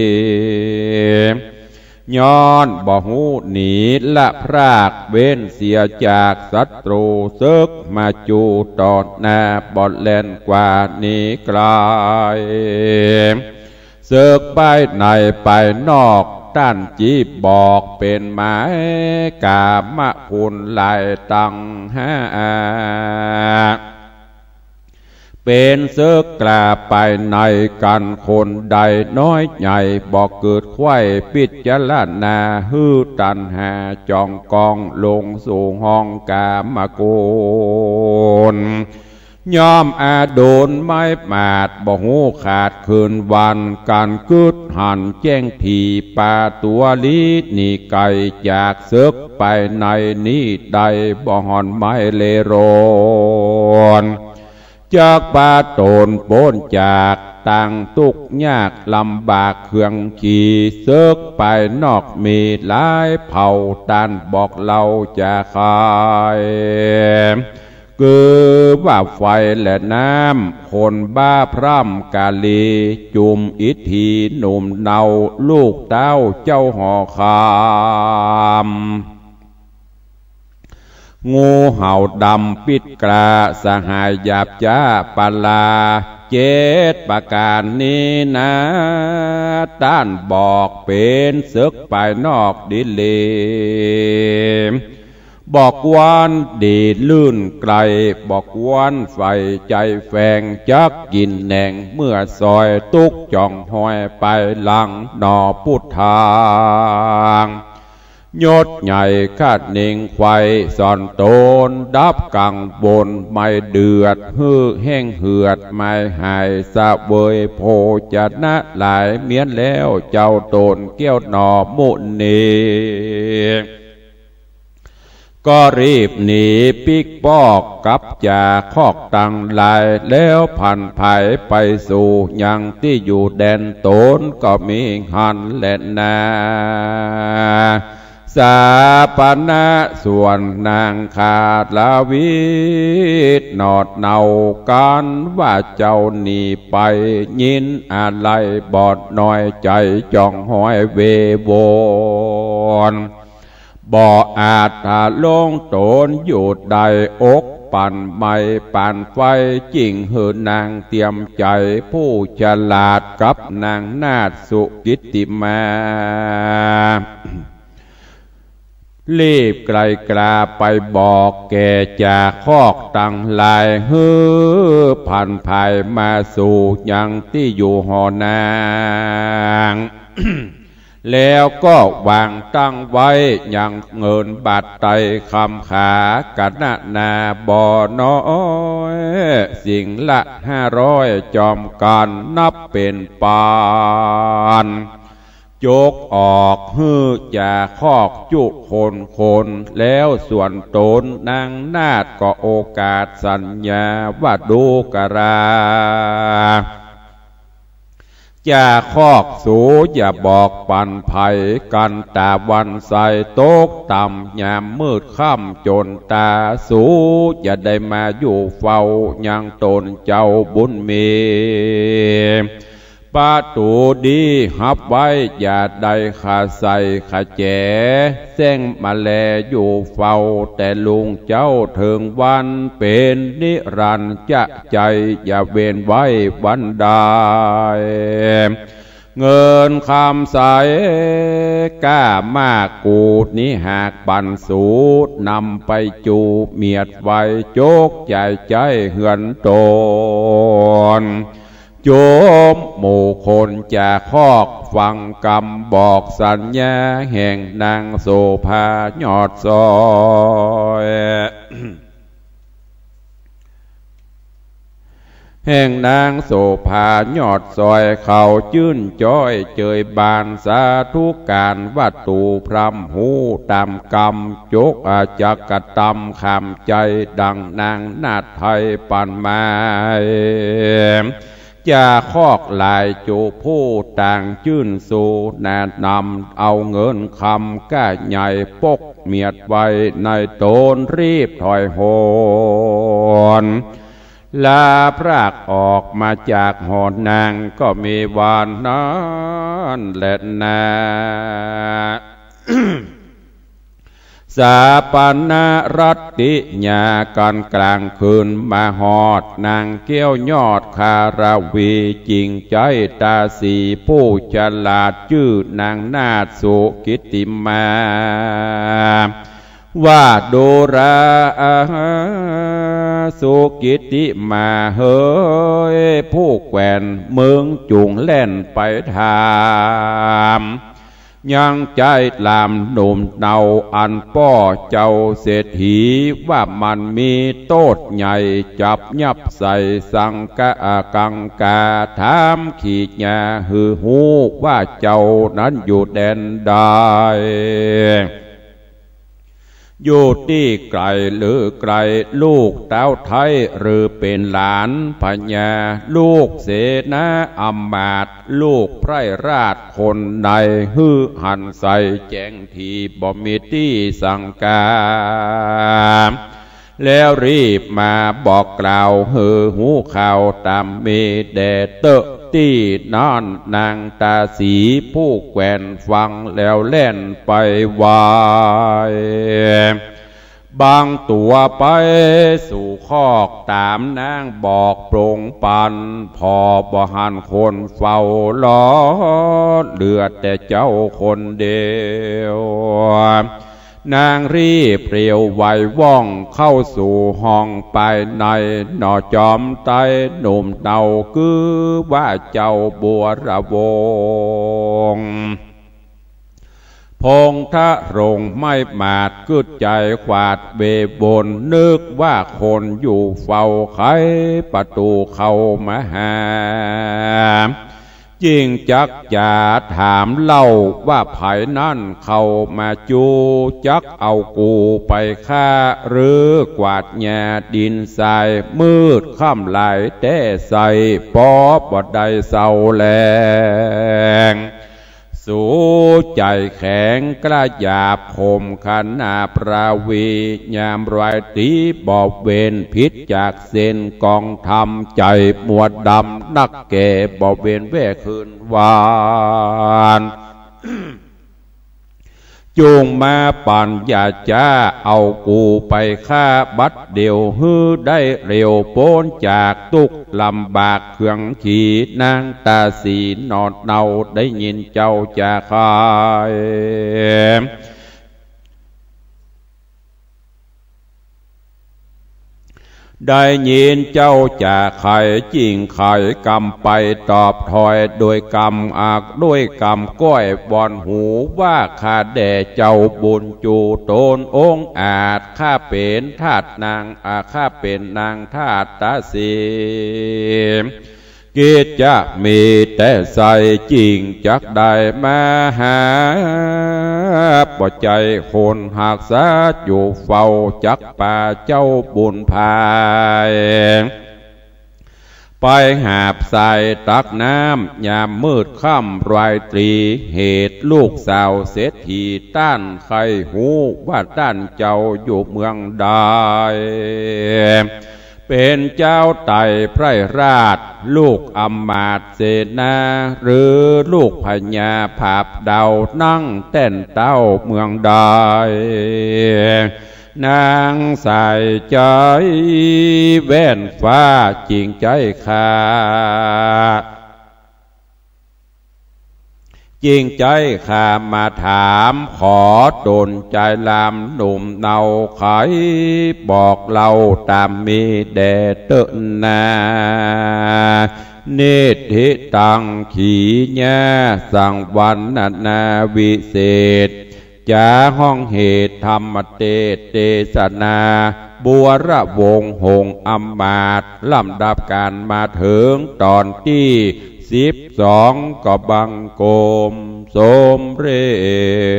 ย้อนบ่ฮู้หนีละพราก เว้นเสียจากศัตรู เสิกมาจูต่อหน้า บ่แล่นกว่าหนีไก๋ เสิกไปในไปนอก ต้านจี๊บอกเป๋นไม้ ก๋ามคุณหลายตังห้า เป๋นเสิกกล้าไปในกั๋น คนใดน้อยใหญ่บ่เกิดไขว้ พิจารณาหื้อตัณหาจ่องกอง ลงสู่ห้องก๋ามคุณ ย่อมอาดูลไม้หมาด บ่ฮู้ขาดคืนวัน กั๋นกึ๊ดหันแจ้งถี่ ปาตั๋วลี้หนีไก๋ จากเสิกไปในนี้ได้ บ่ห่อนไม้เลโรน จักปาต๋นป๊นจากตางตุ๊กข์ยากลำบากเครื่องขี่ เสิกไปนอกมีหลายเผ่า ต้านบอกเล่าจะขาย คือว่าไฟและน้ำ คนบ้าพร่ำกาลี จุมอิทธิหนุ่มเนา ลูกเต้าเจ้าหอคำ งูเห่าดำปิดกล้า สหายหยาบจ๊าปลา เจ็ดประก๋านนี้นา ต้านบอกเป๋นเสิกภายนอกดีหลี บ่ควรดีลื่นไก๋ บ่ควรใฝ่ใจ๋แฝง จักกิ๋นแหนงเมื่อซอย ตุ๊กข์จ่องหอยไปหลังหนอปุทธัง ยศใหญ่คะนิงไขว้สอนต๋น ดับกังวลไม้เดือด หื้อแห้งเหือดไม้หาย เสวยโภชนะหลาย เมี้ยนแล้วเจ้าต๋นแก้วหนอมุนี ก็รีบหนีปิ๊กป๊อกกับจ่าคอกตังหลาย แล้วผลันไผไปสู่ยังตี้อยู่แดนต๋น ก็มีหั้นแลนา สาปณะส่วนนางคาลาวิด หนอดเนากั๋นว่าเจ้าหนีไป ยินอาลัยบ่น้อยใจ๋ จ้องหอยเววน บ่อาจถ้าลงต๋นอยู่ได้ อกปั่นไหม้ปานไฟ จึงหื้อนางเตียมใจ๋ ผู้ฉลาดกับนางนาฏสุกิตติมา รีบไกลกล้าไปบอกแก่จ่าคอกตังหลาย หื้อผลันไผมาสู่ยังตี้อยู่หอนาง แล้วก็วางตั้งไว้ยังเงินบาทไตคำขากะนะนาบ่น้อย สิ่งละห้าร้อยจอมกั๋น นับเป๋นปาน จกออกหื้อจ่าคอกจุคนคน แล้วส่วนต๋นนางนาฏก็โอกาสสัญญาว่าดูกรา จ่าคอกสูอย่าบอกปันไผกั๋น ต๋าวันใสตกต่ำ ยามมืดค่ำจ๋นต๋า สูอย่าได้มาอยู่เฝ้ายังต๋นเจ้าบุญมี ประตู๋ดีฮับไว้อย่าได้ขะใส่ขะแจ๋ แซ่งมาแลอยู่เฝ้าแต่ลุงเจ้าเถิงวัน เป๋นนิรันดร์จะใจ๋ อย่าเว้นไว้วันใด เงินคำใสก้ามากกูนี้หากปันสู นำไปจูเมียดไว้ จกใจ๋ใจ๊เฮือนต๋น จุมหมู่คนจ่าคอกฟังกำบอกสัญญา แห่งนางโสภายอดซอย แห่งนางโสภายอดซอย เขาจื้นจ้อยเจยบานสาธุก๋าน ว่าตู่พร่ำฮู้ต๋ามกำ จกอาจักกระตำขามใจ๋ ดังนางนาฏไทยปันหมาย จ่าคอกหลายจุผู้ต่างจื้นสู้ นาฏนำเอาเงินคำก้าใหญ่ปกเมียดไว้ในต๋น รีบถอยหน ลาพรากออกมาจากหอนาง ก็มีวันนั้นแลนา สาปณะรัตติญา กั๋นกล๋างคืนมาฮอด นางแก้วยอดคาราวี จิ่งใจ๊ต๋าสีผู้ฉลาด จื้อนางนาฏสุกิตติมา ว่าดูราอาสุกิตติมาเหย ผู้แคว่นมึงจุ่งแล่นไปถาม ยังใจ๊หลามหนุ่มเนาอันป้อเจ้าเศรษฐี ว่ามันมีโต้ษใหญ่ จับยับใส่สังกะกังกา ถามขีดยาหื้อฮู้ว่าเจ้านั้นอยู่แดนใด อยู่ตี้ไก๋หรือใก้ ลูกเต้าไท้หรือเป๋นหลานพญา ลูกเสนาอำมาตย์ ลูกไพร่ราชคนใด หื้อหันใส่แจ้งที บ่มีตี้สังกา แล้วรีบมาบอกกล่าวหื้อฮู้ข่าวต๋ามมีแด่เต๊อะ ตี้นั้นนางต๋าสีผู้แคว่นฟังแล้วแล่นไปไว บางตั๋วไปสู่คอกต๋ามนางบอกปรงปัน ผ่อบ่หันคนเฝ้าลอ เหลือแต่เจ้าคนเดียว นางรีบเร็วไวว่องเข้าสู่ห้องปายใน หน่อจอมไต๊หนุ่มเนาคือว่าเจ้าบัวระวงศ์ พงทะรงไม้หมาดกึ๊ดใจ๋ขวาดเววน นึกว่าคนอยู่เฝ้าไขประตู๋เข้ามาหา จึงจักจะถามเล่าว่าใผนั้นเข้ามาจู้ จักเอากูไปฆ่าหรือกวาดหญ้าดินทราย มืดค่ำหลายแต๊ใส่ ปอบ่ได้เซาแล สูใจ๋แข็งกล้าหยาบข่มขนาปราวี ยามรอยตรีบ่เว้น ผิดจากเส้นกองธรรม ใจ๋มัวดำนักแก่ บ่เว้นแว่คืนวัน จุ่งมาปั๋นยาจ้า เอากูไปฆ่าบัดเดี่ยว หื้อได้เร็วป๊นจากตุ๊กข์ลำบากเคืองขี นางตาสีหนอนเนา ได้ยินเจ้าจะใค่ ได้ยินเจ้าจะใค่ จึงใค่กำไปตอบถ้อย โดยกำอัก โดยกำก้อย บ่อนหูว่า ข้าแด่เจ้าบุญจูตนองอาจ ข้าเป๋นทาสนาง อา ข้าเป๋นนางทาสตาสี กิจจะมีแต่ใส่ จึงจักได้มาหา บ่ใจ้คนฮักษาอยู่เฝ้า จักปาเจ้าบุญภาย ไปหาบใส่ตักน้ำ ยามมืดค่ำรอยตรี เหตุลูกสาวเศรษฐี ต้านใค่ฮู้ว่าต้านเจ้าอยู่เมืองใด เป๋นเจ้าไตรไพร่ราช ลูกอำมาตย์เสนา หรือลูกพญาผาบดาว นั่งแต้นเต๊าเมืองใด นางใส่ใจ๋แว่นฟ้า จึงใจ้ข้า จึงใจ้ข้ามาถาม ขอตนจายลามหนุ่มเนา ใค่บอกเล่าต๋ามมีแด่เต๊อะนา นิทธิตังขีญา สังวรรณนาวิเศษ จาฮ้องเหตุธรรมเตสน์เตสนา บัวระวงศ์หงส์อำมาตย์ ลำดับก๋านมาเถิงต๋อนตี้สิบสอง ก็บังคมสมเร็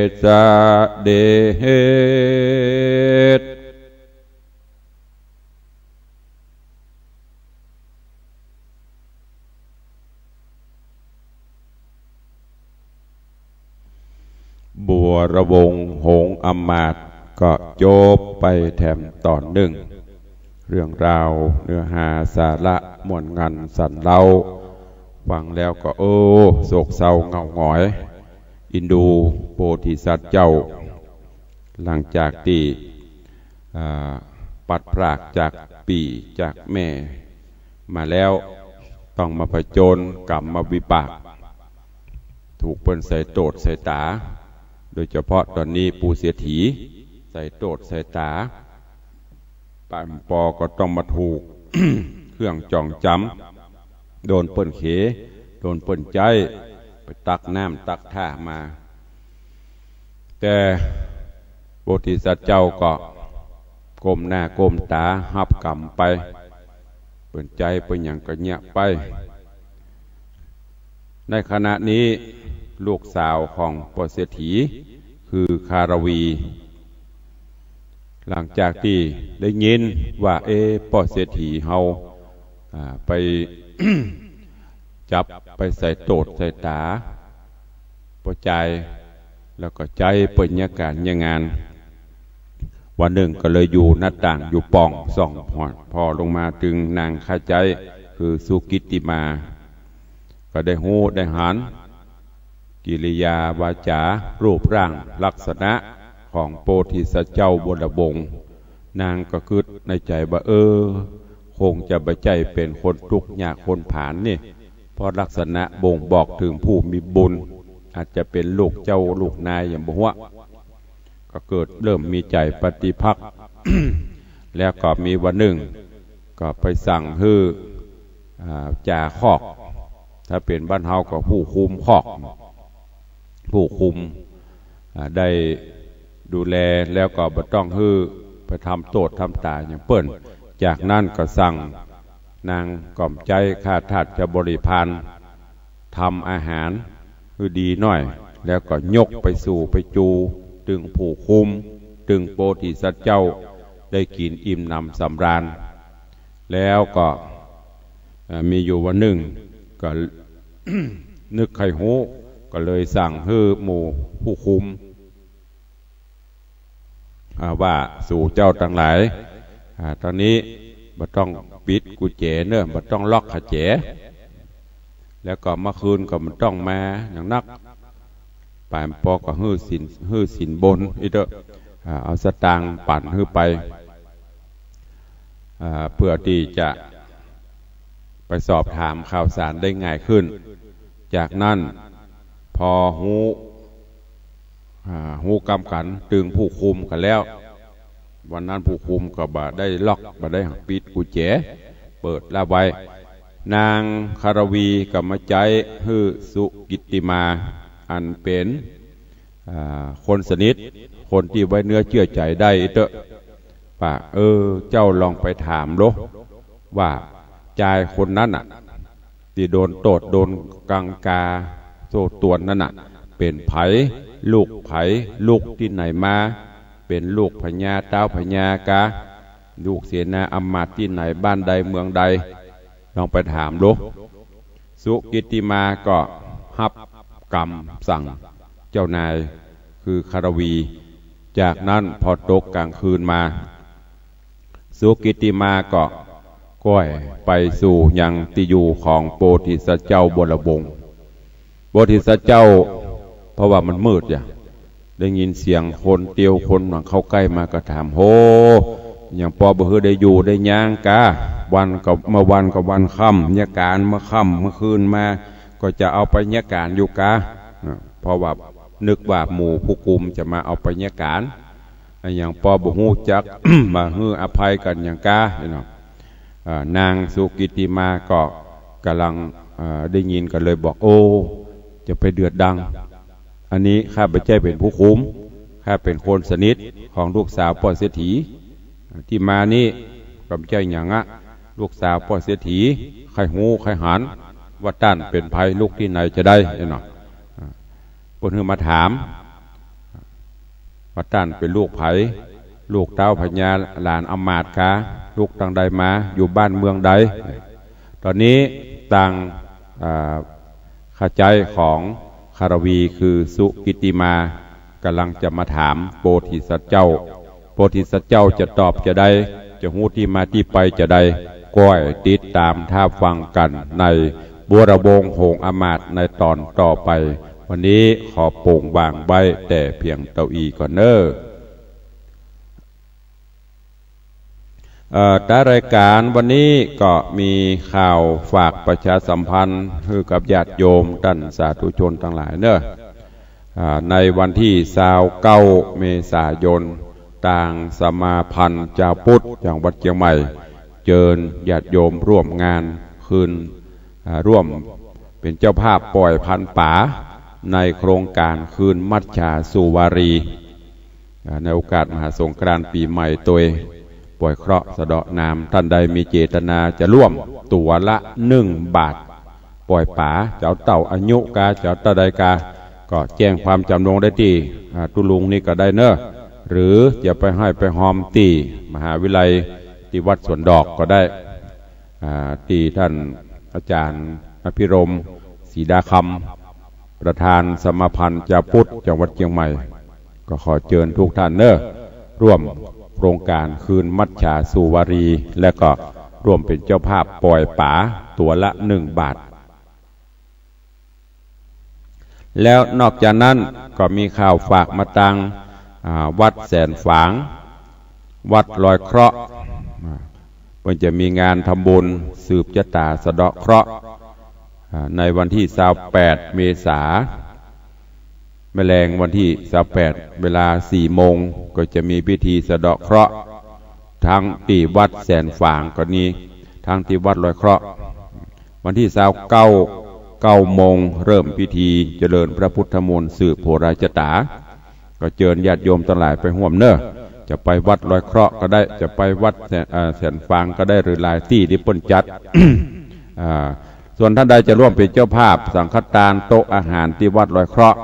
จเสด็จ บัวระวงศ์หงส์อำมาตย์ก็จบไปแถมต๋อนนึ่ง เรื่องราวเนื้อหาสาระม่วนงันสันเล้า ฟังแล้วก็ โอ้ โศกเศร้าเหงาหงอย อินดูโพธิสัตว์เจ้า หลังจากตี้ อ่า ปัดพรากจากปี้จากแม่มาแล้ว ต้องมาผจญกรรมวิบาก ถูกเปิ้นใส่โต้ษใส่ต๋า โดยเฉพาะต๋อนนี้ปู่เศรษฐีใส่โต้ษใส่ต๋า ป้าแอมปอก็ต้องมาถูก เครื่องจองจำ โดนเปิ้นเข โดนเปิ้นใจ๊ ไปตักน้ำตักท่ามา แต่โพธิสัตว์เจ้าก็ก้มหน้าก้มต๋าฮับกรรมไป เปิ้นใจ๊เปิ้นหยังก็เยียะไป ในขณะนี้ลูกสาวของป้อเศรษฐีคือคารวี หลังจากตี้ได้ยินว่า เอ๊ะ ป้อเศรษฐีเฮา อ่า ไป จับไปใส่โต้ษใส่ต๋า ป้อจาย แล้วก็ใจ๊เปิ้นเยียะก๋านเยียะงาน วันนึ่งก็เลยอยู่หน้าต่างอยู่ป่องส่องผ่อ ผ่อลงมาตึงนางข้าใจ๊คือสุกิตติมา ก็ได้ฮู้ได้หัน กิริยาวาจา รูปร่างลักษณะของโพธิสัตว์เจ้าบัวระวงศ์ นางก็กึ๊ดในใจ๋ว่า เออ คงจะบ่ใจ้เป๋นคนตุ๊กข์ยากคนผานนี่ เพราะลักษณะบ่งบอกเถิงผู้มีบุญ อาจจะเป๋นลูกเจ้าลูกนายหยังบ่ฮู้ ก็เกิดเริ่มมีใจ๋ปฏิภาค แล้วก็มีวันนึ่ง ก็ไปสั่งหื้อ อ่า จ่าคอก ถ้าเป๋นบ้านเฮาก็ผู้คุมคอก ผู้คุม อ่า ได้ดูแล แล้วก็บ่ต้องหื้อไปทำโต้ษทำต๋าหยังเปิ้น จากนั้นก็สั่งนางก๋อมใจ๊ข้าทาสเจ้าบริพาร ทำอาหารหื้อดีหน้อย แล้วก็ยกไปสู่ไปจูตึงผู้คุม ตึงโพธิสัตว์เจ้าได้กิ๋นอิ่มหนำสำราญ แล้วก็ เอ่อ มีอยู่วันนึ่งก็ นึกใค่ฮู้ ก็เลยสั่งหื้อหมู่ผู้คุม อ่า ว่า สูเจ้าตังหลาย อ่า ตอนนี้บ่ต้องปิดกุญแจเน่อ บ่ต้องล็อกผาแจ แล้วก็เมื่อคืนก็บ่ต้องมาหยังนัก ป๋ายปอก็หื้อสิน หื้อสินบนอี้เต๊อะ อ่า เอาสตางค์ปั๋นหื้อไป อ่า เพื่อตี้จะไปสอบถามข่าวสารได้ง่ายขึ้น จากนั้นพอฮู้ อ่า ฮู้กำกั๋นตึงผู้คุมกั๋นแล้ว วันนั้นผู้คุมก็บ่ได้ล็อก บ่ได้ปิดกุญแจ เปิดลับไว้ นางคารวีก็มาใจ๊หื้อสุกิตติมา อันเป๋น อ่า คนสนิท คนตี้ไว้เนื้อเจื้อใจ๋ได้อี้เต๊อะ ว่า เออ เจ้าลองไปถามโล ว่าจายคนนั้นน่ะ ตี้โดนโต้ษโดนกังขาโซ่ตรวนนั้นน่ะ เป๋นใผ ลูกใผ ลูกตี้ไหนมา เป๋นลูกพญาต๊าวพญากา ลูกเสนาอำมาตย์ตี้ไหน บ้านใดเมืองใด ลองไปถามโล สุกิตติมาก็ฮับกำสั่งเจ้านายคือคารวี จากนั้นพอตกก๋างคืนมา สุกิตติมาก็ก้อยไปสู่ยังตี้อยู่ของโพธิสัตว์เจ้าบวรวงศ์ โพธิสัตว์เจ้า เพราะว่ามันมืดจ้ะ ได้ยินเสียงคนเตียวคนหนังเข้าใก้มาก็ถาม โห หยังปอบ่หื้อได้อยู่ได้หยังกา วันก็ เมื่อวันก็วันค่ำ เยียะก๋านเมื่อค่ำเมื่อคืนมา ก็จะเอาไปเยียะก๋านอยู่กา อ่า เพราะว่านึกว่าหมู่ผู้กุมจะมาเอาไปเยียะก๋าน อะหยังปอบ่ฮู้จัก มาหื้ออภัยกั๋นหยังกา นี่เนาะ อ่า นางสุกิตติมาก็ก่ำลัง อ่า ได้ยินก็เลยบอก โอ้ จะไปเดือดดัง อันนี้ข้าบ่ใจ้เป๋นผู้คุม ข้าเป๋นคนสนิทของลูกสาวป้อเศรษฐี ตี้มานี่ก็บ่ใจ้หยังอะ ลูกสาวป้อเศรษฐี ใค่ฮู้ใค่หัน ว่าต้านเป๋นใผ ลูกตี้ไหนจะใด นี่เนาะ อ่า เปิ้นหื้อมาถาม ว่าต้านเป๋นลูกใผ ลูกต๊าวพญา หลานอำมาตย์กา ลูกตังใดมา อยู่บ้านเมืองใด ต๋อนนี้ตาง อ่า ขะใจ๊ของคารวีคือสุกิตติมา ก่ำลังจะมาถามโพธิสัตว์เจ้า โพธิสัตว์เจ้าจะตอบจะใด จะฮู้ตี้มาตี้ไปจะใด ก้อยติดต๋ามถ้าฟังกั๋นในบวรวงศ์โหงอำมาตย์ในต๋อนต่อไป วันนี้ขอโป่งวางไว้แต่เพียงเต้าอี้ก่อนเน่อ เอ่อ ต๋ารายก๋านวันนี้ก็มีข่าวฝากประชาสัมพันธ์หื้อกับญาติโยมต้านสาธุชนตังหลายเน่อ อ่า ในวันตี้ซาวเก้าเมษายน ตางสมาพันธ์จาวพุทธจังหวัดเจียงใหม่ เจิญญาติโยมร่วมงานคืน อ่า ร่วมเป๋นเจ้าภาพป่อยพรานป๋า ในโครงก๋านคืนมัจฉาสุวารี อ่า ในโอกาสมหาสงกรานต์ปี๋ใหม่ตวย ป่อยเคราะห์สะเดาะนาม ต้านใดมีเจตนาจะร่วม ตั๋วละหนึ่งบาท ป่อยป๋า จะเอาเต้าอายุกา จะเอาเต้าใดกา ก็แจ้งความจ๋ำนงได้ตี้ อ่า ตุ๊ลุงนี่ก็ได้เน่อ หรือจะไปฮ้อยไปฮอมตี้มหาวิทยาลัย ตี้วัดสวนดอกก็ได้ อ่า ตี้ต้านอาจ๋ารย์อภิรมย์ ศรีดาคำ ประธานสมาพันธ์จาวพุทธจังหวัดเจียงใหม่ ก็ขอเจิญทุกท่านเน่อ ร่วมโครงก๋านคืนมัจฉาสุวารี และก็ร่วมเป๋นเจ้าภาพป่อยป๋าตั๋วละหนึ่งบาท แล้วนอกจากนั้นก็มีข่าวฝากมาตาง อ่า วัดแสนฝาง วัดลอยเคราะห์ อ่า เปิ้นจะมีงานทำบุญสืบจะต๋าสะเดาะเคราะห์ อ่า ในวันตี้ซาวแปดเมษา แมลงวันตี้ซาวแปด เวลาสี่โมง ก็จะมีพิธีสะเดาะเคราะห์ ตึงตี้วัดแสนฝางก็ดี ตึงตี้วัดลอยเคราะห์ วันตี้ซาวเก้า เก้าโมง เริ่มพิธีเจริญพระพุทธมนต์สืบโหราจะต๋า ก็เจิญญาติโยมตังหลายไปฮ่วมเน่อ จะไปวัดลอยเคราะห์ก็ได้ จะไปวัดแสน เอ่อ แสนฝางก็ได้ หรือหลายตี้ตี้เปิ้นจัด อ่า ส่วนท่านใดจะร่วมเป๋นเจ้าภาพสังฆตานโต๊ะอาหารตี้วัดลอยเคราะห์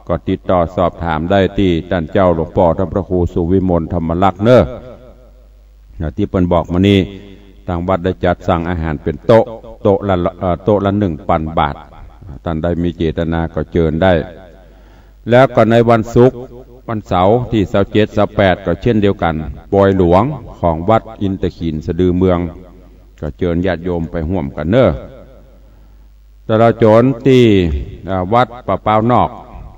ก็ติดต่อสอบถามได้ตี้ต้านเจ้าหลวงป้อต้านพระครูสุวิมลธรรมลักษณ์เน่อ อย่างตี้เปิ้นบอกมานี้ ตางวัดได้จัดสั่งอาหารเป๋นโต๊ะ โต๊ะละ เอ่อ โต๊ะละหนึ่งปันบาท ต้านใดมีเจตนาก็เจิญได้ แล้วก็ในวันศุกร์ วันเสาร์ตี้ซาวเจ็ด ซาวแปด ก็เช่นเดียวกั๋น ปอยหลวงของวัดอินทขีฬสะดือเมือง ก็เจิญญาติโยมไปฮ่วมกั๋นเน่อ ตลอดจ๋นตี้ อ่า วัดป่าเป้านอก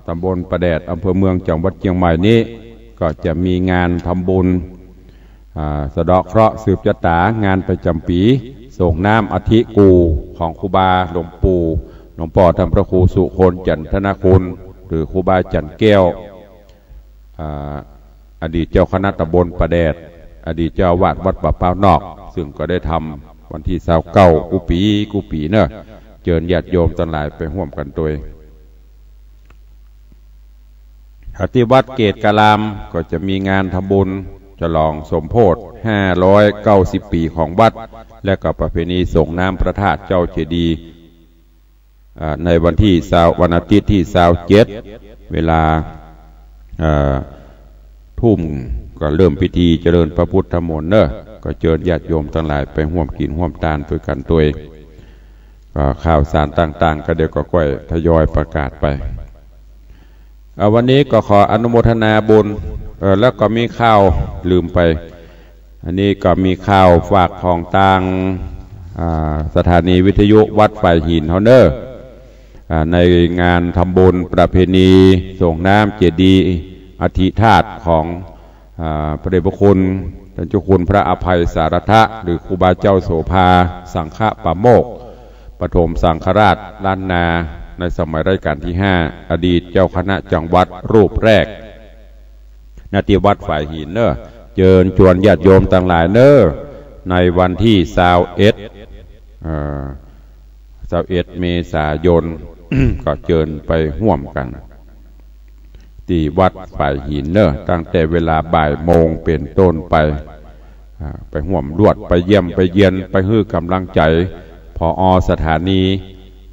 ตำบลป่าแดด อำเภอเมือง จังหวัดเจียงใหม่นี้ ก็จะมีงานทำบุญ อ่า สะเดาะเคราะห์สืบจะต๋า งานประจ๋ำปี๋ ส่งน้ำอัฐิกู่ของครูบาหลวงปู่ หลวงป้อต้านพระครูสุคนจันทนาคุณ หรือครูบาจันแก้ว อ่า อดีตเจ้าคณะตำบลป่าแดด อดีตเจ้าอาวาสวัดป่าเป้านอก ซึ่งก็ได้ทำวันตี้ซาวเก้ากู้ปี๋ กู้ปี๋เน่อ เจิญญาติโยมตังหลายไปฮ่วมกั๋นตวย ตี้วัดเกตุการามก็จะมีงานทำบุญฉลองสมโภช ห้าร้อยเก้าสิบปี๋ของวัด และก็ประเพณีส่งน้ำพระธาตุเจ้าเจดีย์ อ่า ในวันตี้ซาว วันอาทิตย์ตี้ซาวเจ็ด เวลา เอ่อ ทุ่มก็เริ่มพิธีเจริญพระพุทธมนต์เน่อ ก็เจิญญาติโยมตังหลายไปฮ่วมกิ๋นฮ่วมตานตวยกั๋นตวย ก็ข่าวสารต่างๆ ก็เดี๋ยวก็ก้อยทยอยประกาศไป อ่า วันนี้ก็ขออนุโมทนาบุญ เอ่อ แล้วก็มีข่าวลืมไป อันนี้ก็มีข่าวฝากของตาง อ่า สถานีวิทยุวัดฝายหินเฮาเน่อ อ่า ในงานทำบุญประเพณีส่งน้ำเจดีย์อัฐิธาตุของ อ่า พระเดชพระคุณต้านเจ้าคุณพระอภัยสารถะ หรือครูบาเจ้าโสภา สังฆปาโมกข์ ปฐมสังฆราชล้านนา ในสมัยรัชกาลตี้ห้า อดีตเจ้าคณะจังหวัดรูปแรก ณ ตี้วัดฝายหินเน่อ เจิญจวนญาติโยมตังหลายเน่อ ในวันตี้ซาวเอ็ด เอ่อ ซาวเอ็ดเมษายน ก็เจิญไปฮ่วมกั๋น ตี้วัดฝายหินเน่อ ตั้งแต่เวลาบ่ายโมงเป๋นต้นไป อ่า ไปฮ่วมลวด ไปเยี่ยมไปเยียน ไปหื้อก๋ำลังใจ๋ ผอ.สถานี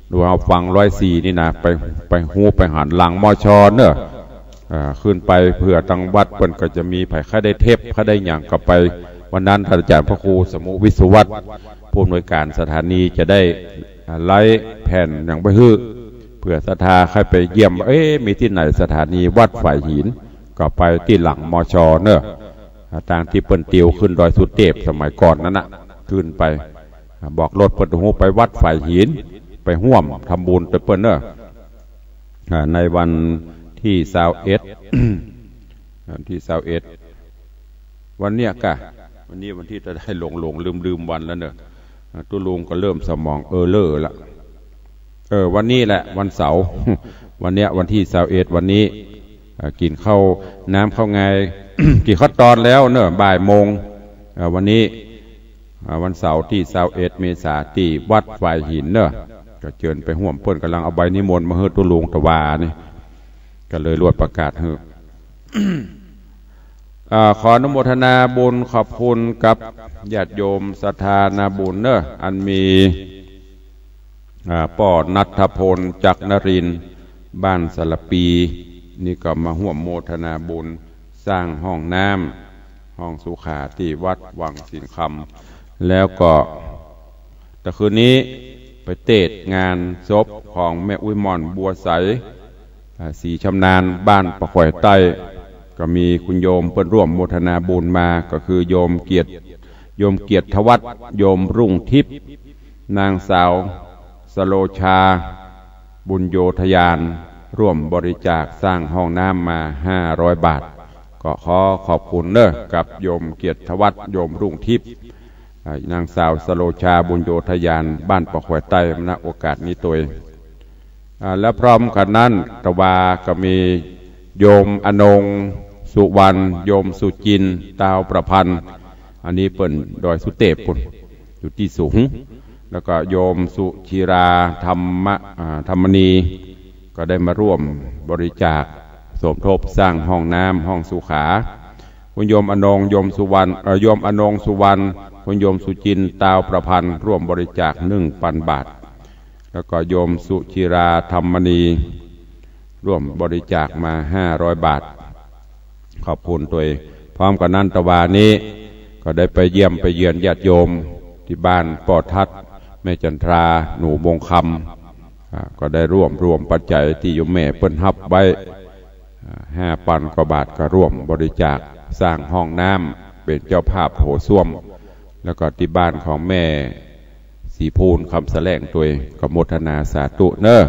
หรือว่าฟังร้อยสี่นี่นะ ไป ไปฮู้ไปหันหลัง มช. เน่อ อ่า ขึ้นไปเปื้อตางวัดเปิ้นก็จะมี ใผใค่ได้เทป ใค่ได้หยังก็ไป วันนั้นท่านอาจารย์พระครูสมุวิศวัตร ผู้อำนวยการสถานีจะได้ อ่า ไลฟ์แผ่นหยังไปหื้อ เปื้อศรัทธาใค่ไปเยี่ยม เอ๊ะ มีตี้ไหนสถานีวัดฝายหิน ก็ไปตี้หลัง มช. เน่อ อ่า ตางตี้เปิ้นติวขึ้นดอยสุเตพสมัยก่อนนั้นน่ะ ขึ้นไป อ่า บอกรถเปิ้น โอ้โห ไปวัดฝายหิน ไปฮ่วมทำบุญตวยเปิ้นเน่อ อ่า ในวันตี้ซาวเอ็ด วันตี้ซาวเอ็ด วันเนี้ยก่ะ วันนี้วันตี้เต้าใด หลงๆ ลืมๆ วันแล้วเน่อ อ่า ตุ๊ลุงก็เริ่มสมองเออเลอละ เออ วันนี้แหละ วันเสาร์ วันเนี้ย วันตี้ซาวเอ็ด วันนี้ อ่า กิ๋นข้าวน้ำข้าวงาย กิ๋นข้าวตอนแล้วเน่อ บ่ายโมง อ่า วันนี้ อ่า วันเสาร์ตี้ซาวเอ็ดเมษา ตี้วัดฝายหินเน่อ ก็เจิญไปฮ่วม เปิ้นก่ำลังเอาใบนิมนต์มาหื้อตุ๊ลุงตะวานี่ ก็เลยลวดประกาศหื้อ อ่า ขออนุโมทนาบุญขอบคุณกับญาติโยมศรัทธานาบุญเน่อ อันมี อ่า ป้อณัฐพล จักรนรินทร์ บ้านสารปี นี่ก็มาฮ่วมโมทนาบุญสร้างห้องน้ำ ห้องสุขาตี้วัดวังสิงห์คำ แล้วก็ตะคืนนี้ไปเตศงานศพของแม่อุ๊ยหม่อน บัวใส อ่า ศรีชำนาญ บ้านป่าข่อยใต้ ก็มีคุณโยมเปิ้นร่วมโมทนาบุญมา ก็คือโยมเกียรติ โยมเกียรติวัฒน์ โยมรุ่งทิพย์ นางสาวสโลชา บุญโยธยาน ร่วมบริจาคสร้างห้องน้ำมาห้าร้อยบาท ก็ขอขอบคุณเน่อกับโยมเกียรติวัฒน์ โยมรุ่งทิพย์ อ่า นางสาวสโลชา บุญโยธยาน บ้านป่าข่อยใต้ ณ โอกาสนี้ตวย อ่า และพร้อมกั๋นนั้นตะวาก็มีโยมอนงค์สุวรรณ โยมสุจินต์ ตาวประพันธ์ อันนี้เปิ้นดอยสุเตพปุ้น อยู่ตี้สูง แล้วก็โยมสุชีรา ธรรมะ อ่า ธรรมณี ก็ได้มาร่วมบริจาคสมทบสร้างห้องน้ำ ห้องสุขา คุณโยมอนงค์ โยมสุวรรณ เอ่อ โยมอนงค์สุวรรณ คุณโยมสุจินต์ ตาวประพันธ์ ร่วมบริจาคหนึ่งปันบาท แล้วก็โยมสุจิรา ธรรมมณี ร่วมบริจาคมาห้าร้อยบาท ขอบคุณตวย พร้อมกั๋นนั้นตะวานี้ก็ได้ไปเยี่ยมไปเยียนญาติโยมตี้บ้านป้อทัด แม่จันทรา หนูวงคำ อ่า ก็ได้รวบรวมปัจจัยตี้โยมแม่เปิ้นฮับไว้ อ่า ห้าปันกว่าบาท ก็ร่วมบริจาคสร้างห้องน้ำ เป๋นเจ้าภาพโถส้วม แล้วก็ตี้บ้านของแม่ศรีภูล คำแสลงตวย ก็โมทนาสาธุเน่อ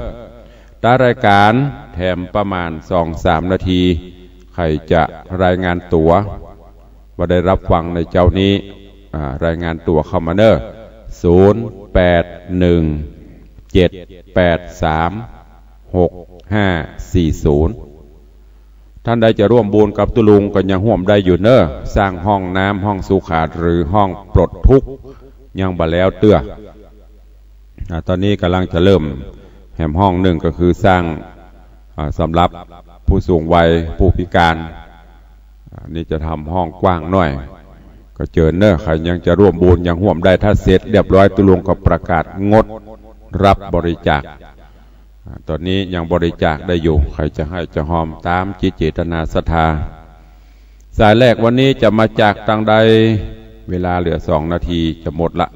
ตะรายก๋านแถมประมาณสองสามนาที ใผจะรายงานตั๋ว ว่าได้ฮับฟังในเจ๊านี้ อ่า รายงานตั๋วเข้ามาเน่อ ศูนย์แปดหนึ่ง เจ็ดแปดสาม หกห้าสี่ศูนย์ ต้านใดจะร่วมบุญกับตุ๊ลุงก็ยังฮ่วมได้อยู่เน่อ สร้างห้องน้ำ ห้องสุขา หรือห้องปลดทุกข์ ยังบ่แล้วเตื้อ อ่า ต๋อนนี้ก่ำลังจะเริ่มแหมห้องนึ่ง ก็คือสร้าง อ่า สำหรับผู้สูงวัย ผู้พิก๋าน อ่า นี่จะทำห้องกว้างหน้อย ก็เจิญเน่อ ใผยังจะร่วมบุญยังฮ่วมได้ ถ้าเสร็จเรียบร้อยตุ๊ลุงก็ประกาศงดฮับบริจาค อ่า ต๋อนนี้ยังบริจาคได้อยู่ ใผจะให้จะฮอมต๋ามจิตเจตนาศรัทธา สายแรกวันนี้จะมาจากตางใด เวลาเหลือสองนาทีจะหมดละ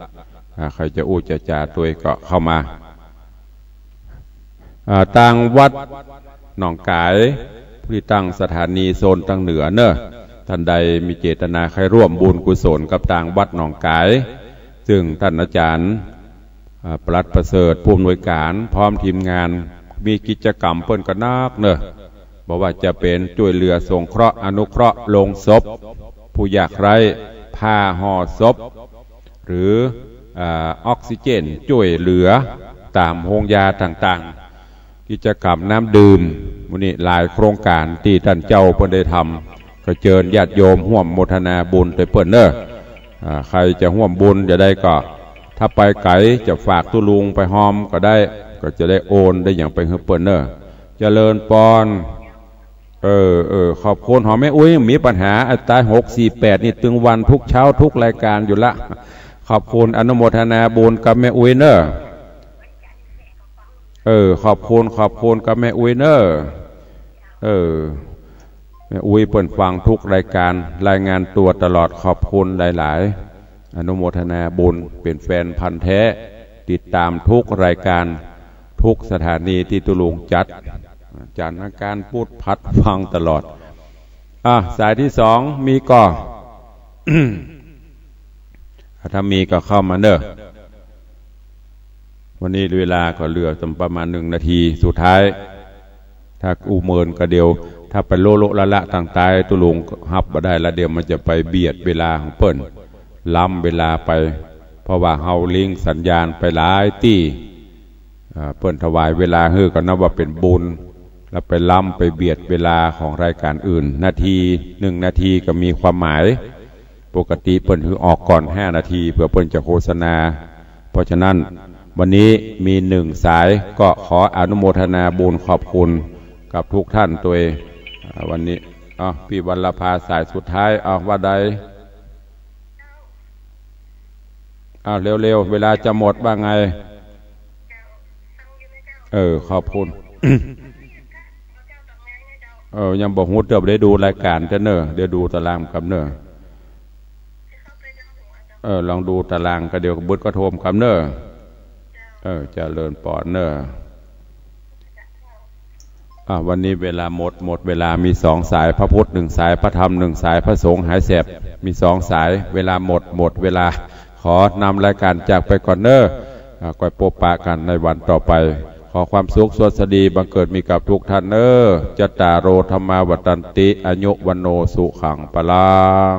อ่า ใผจะอู้จะจ๋าตวยก็เข้ามา อ่า ตางวัดหนองก๋าย ตี้ตั้งสถานีโซนตางเหนือเน่อ ต้านใดมีเจตนาใค่ร่วมบุญกุศลกับตางวัดหนองก๋าย ซึ่งต้านอาจ๋ารย์ อ่า ปลัดประเสริฐ ผู้อำนวยก๋าน พร้อมทีมงาน มีกิจกรรมเปิ้นก็นักเน่อ บ่ว่าจะเป๋นจ้วยเหลือสงเคราะห์อนุเคราะห์โลงศพ ผู้ยากไร้ ผ้าห่อศพ หรือ อ่า ออกซิเจนจ้วยเหลือต๋ามโฮงยาต่างๆ กิจกรรมน้ำดื่ม มื้อนี้หลายโครงก๋านตี้ต้านเจ้าเปิ้นได้ทำ ก็เจิญญาติโยมฮ่วมโมทนาบุญตวยเปิ้นเน่อ อ่า ใผจะฮ่วมบุญจะได้ก็ ถ้าไปไก๋จะฝากตุ๊ลุงไปฮอมก็ได้ ก็จะได้โอนได้หยังไปหื้อเปิ้นเน่อ เจริญปอน เออ เออ ขอบคุณ หอมแม่อุ๊ย มีปัญหา อัตราหกสี่แปดนี่ตึงวันทุกเช้าทุกรายการอยู่ละ ขอบคุณ อนุโมทนาบุญกับแม่อุ๊ยเน่อ เออ ขอบคุณ ขอบคุณกับแม่อุ๊ยเน่อ เออ แม่อุ๊ยเปิ้นฟังทุกรายการ รายงานตั๋วตลอด ขอบคุณหลายๆ อนุโมทนาบุญ เป๋นแฟนพันธุ์แท้ ติดต๋ามทุกรายการ ทุกสถานีตี้ตุ๊ลุงจัด จันทร์อังคารพุธพฤหัสฟังตลอด อ่ะ สายตี้สองมีก่อ ถ้ามีก็เข้ามาเน่อ วันนี้เวลาก็เหลือประมาณหนึ่งนาทีสุดท้าย ถ้าอู้เมินก็เดี๋ยว ถ้าไปโละๆละๆตางใต้ตุ๊ลุงฮับบ่ได้ละ เดี๋ยวมันจะไปเบียดเวลาของเปิ้น ล้ำเวลาไป เพราะว่าเฮาลิงก์สัญญาณไปหลายตี้ อ่า เปิ้นถวายเวลาหื้อก็นับว่าเป๋นบุญ แล้วไปล้ำไปเบียดเวลาของรายการอื่น นาที หนึ่งนาทีก็มีความหมาย ปกติเปิ้นหื้อออกก่อนห้านาที เผื่อเปิ้นจะโฆษณา เพราะฉะนั้นวันนี้มีหนึ่งสาย ก็ขออนุโมทนาบุญขอบคุณกับทุกท่านตวย อ่า วันนี้ เอ้า พี่วรรณภาสายสุดท้าย เอ้า ว่าใด อ้าว เร็วๆ เวลาจะหมดว่าไง เออ ขอบคุณ เออ ยังบ่ฮู้เตื้อ ได้ดูรายการจ้ะเน่อ เดี๋ยวดูตารางกำเน่อ เออ ลองดูตารางก็เดี๋ยวบึดก็โทรกำเน่อ เออ เจริญปอนเน่อ อ่ะ วันนี้เวลาหมด หมดเวลา มีสองสาย พระพุทธหนึ่งสาย พระธรรมหนึ่งสาย พระสงฆ์หายแสบ มีสองสาย เวลาหมด หมดเวลา ขอนำรายการจากไปก่อนเน่อ อ่ะ ก้อยปบปะกั๋นในวันต่อไป ขอความสุขสวัสดีบังเกิดมีกับทุกท่านเน่อ จัตตาโร ธรรมา วัฑฒันติ อายุ วัณโณ สุขัง พลัง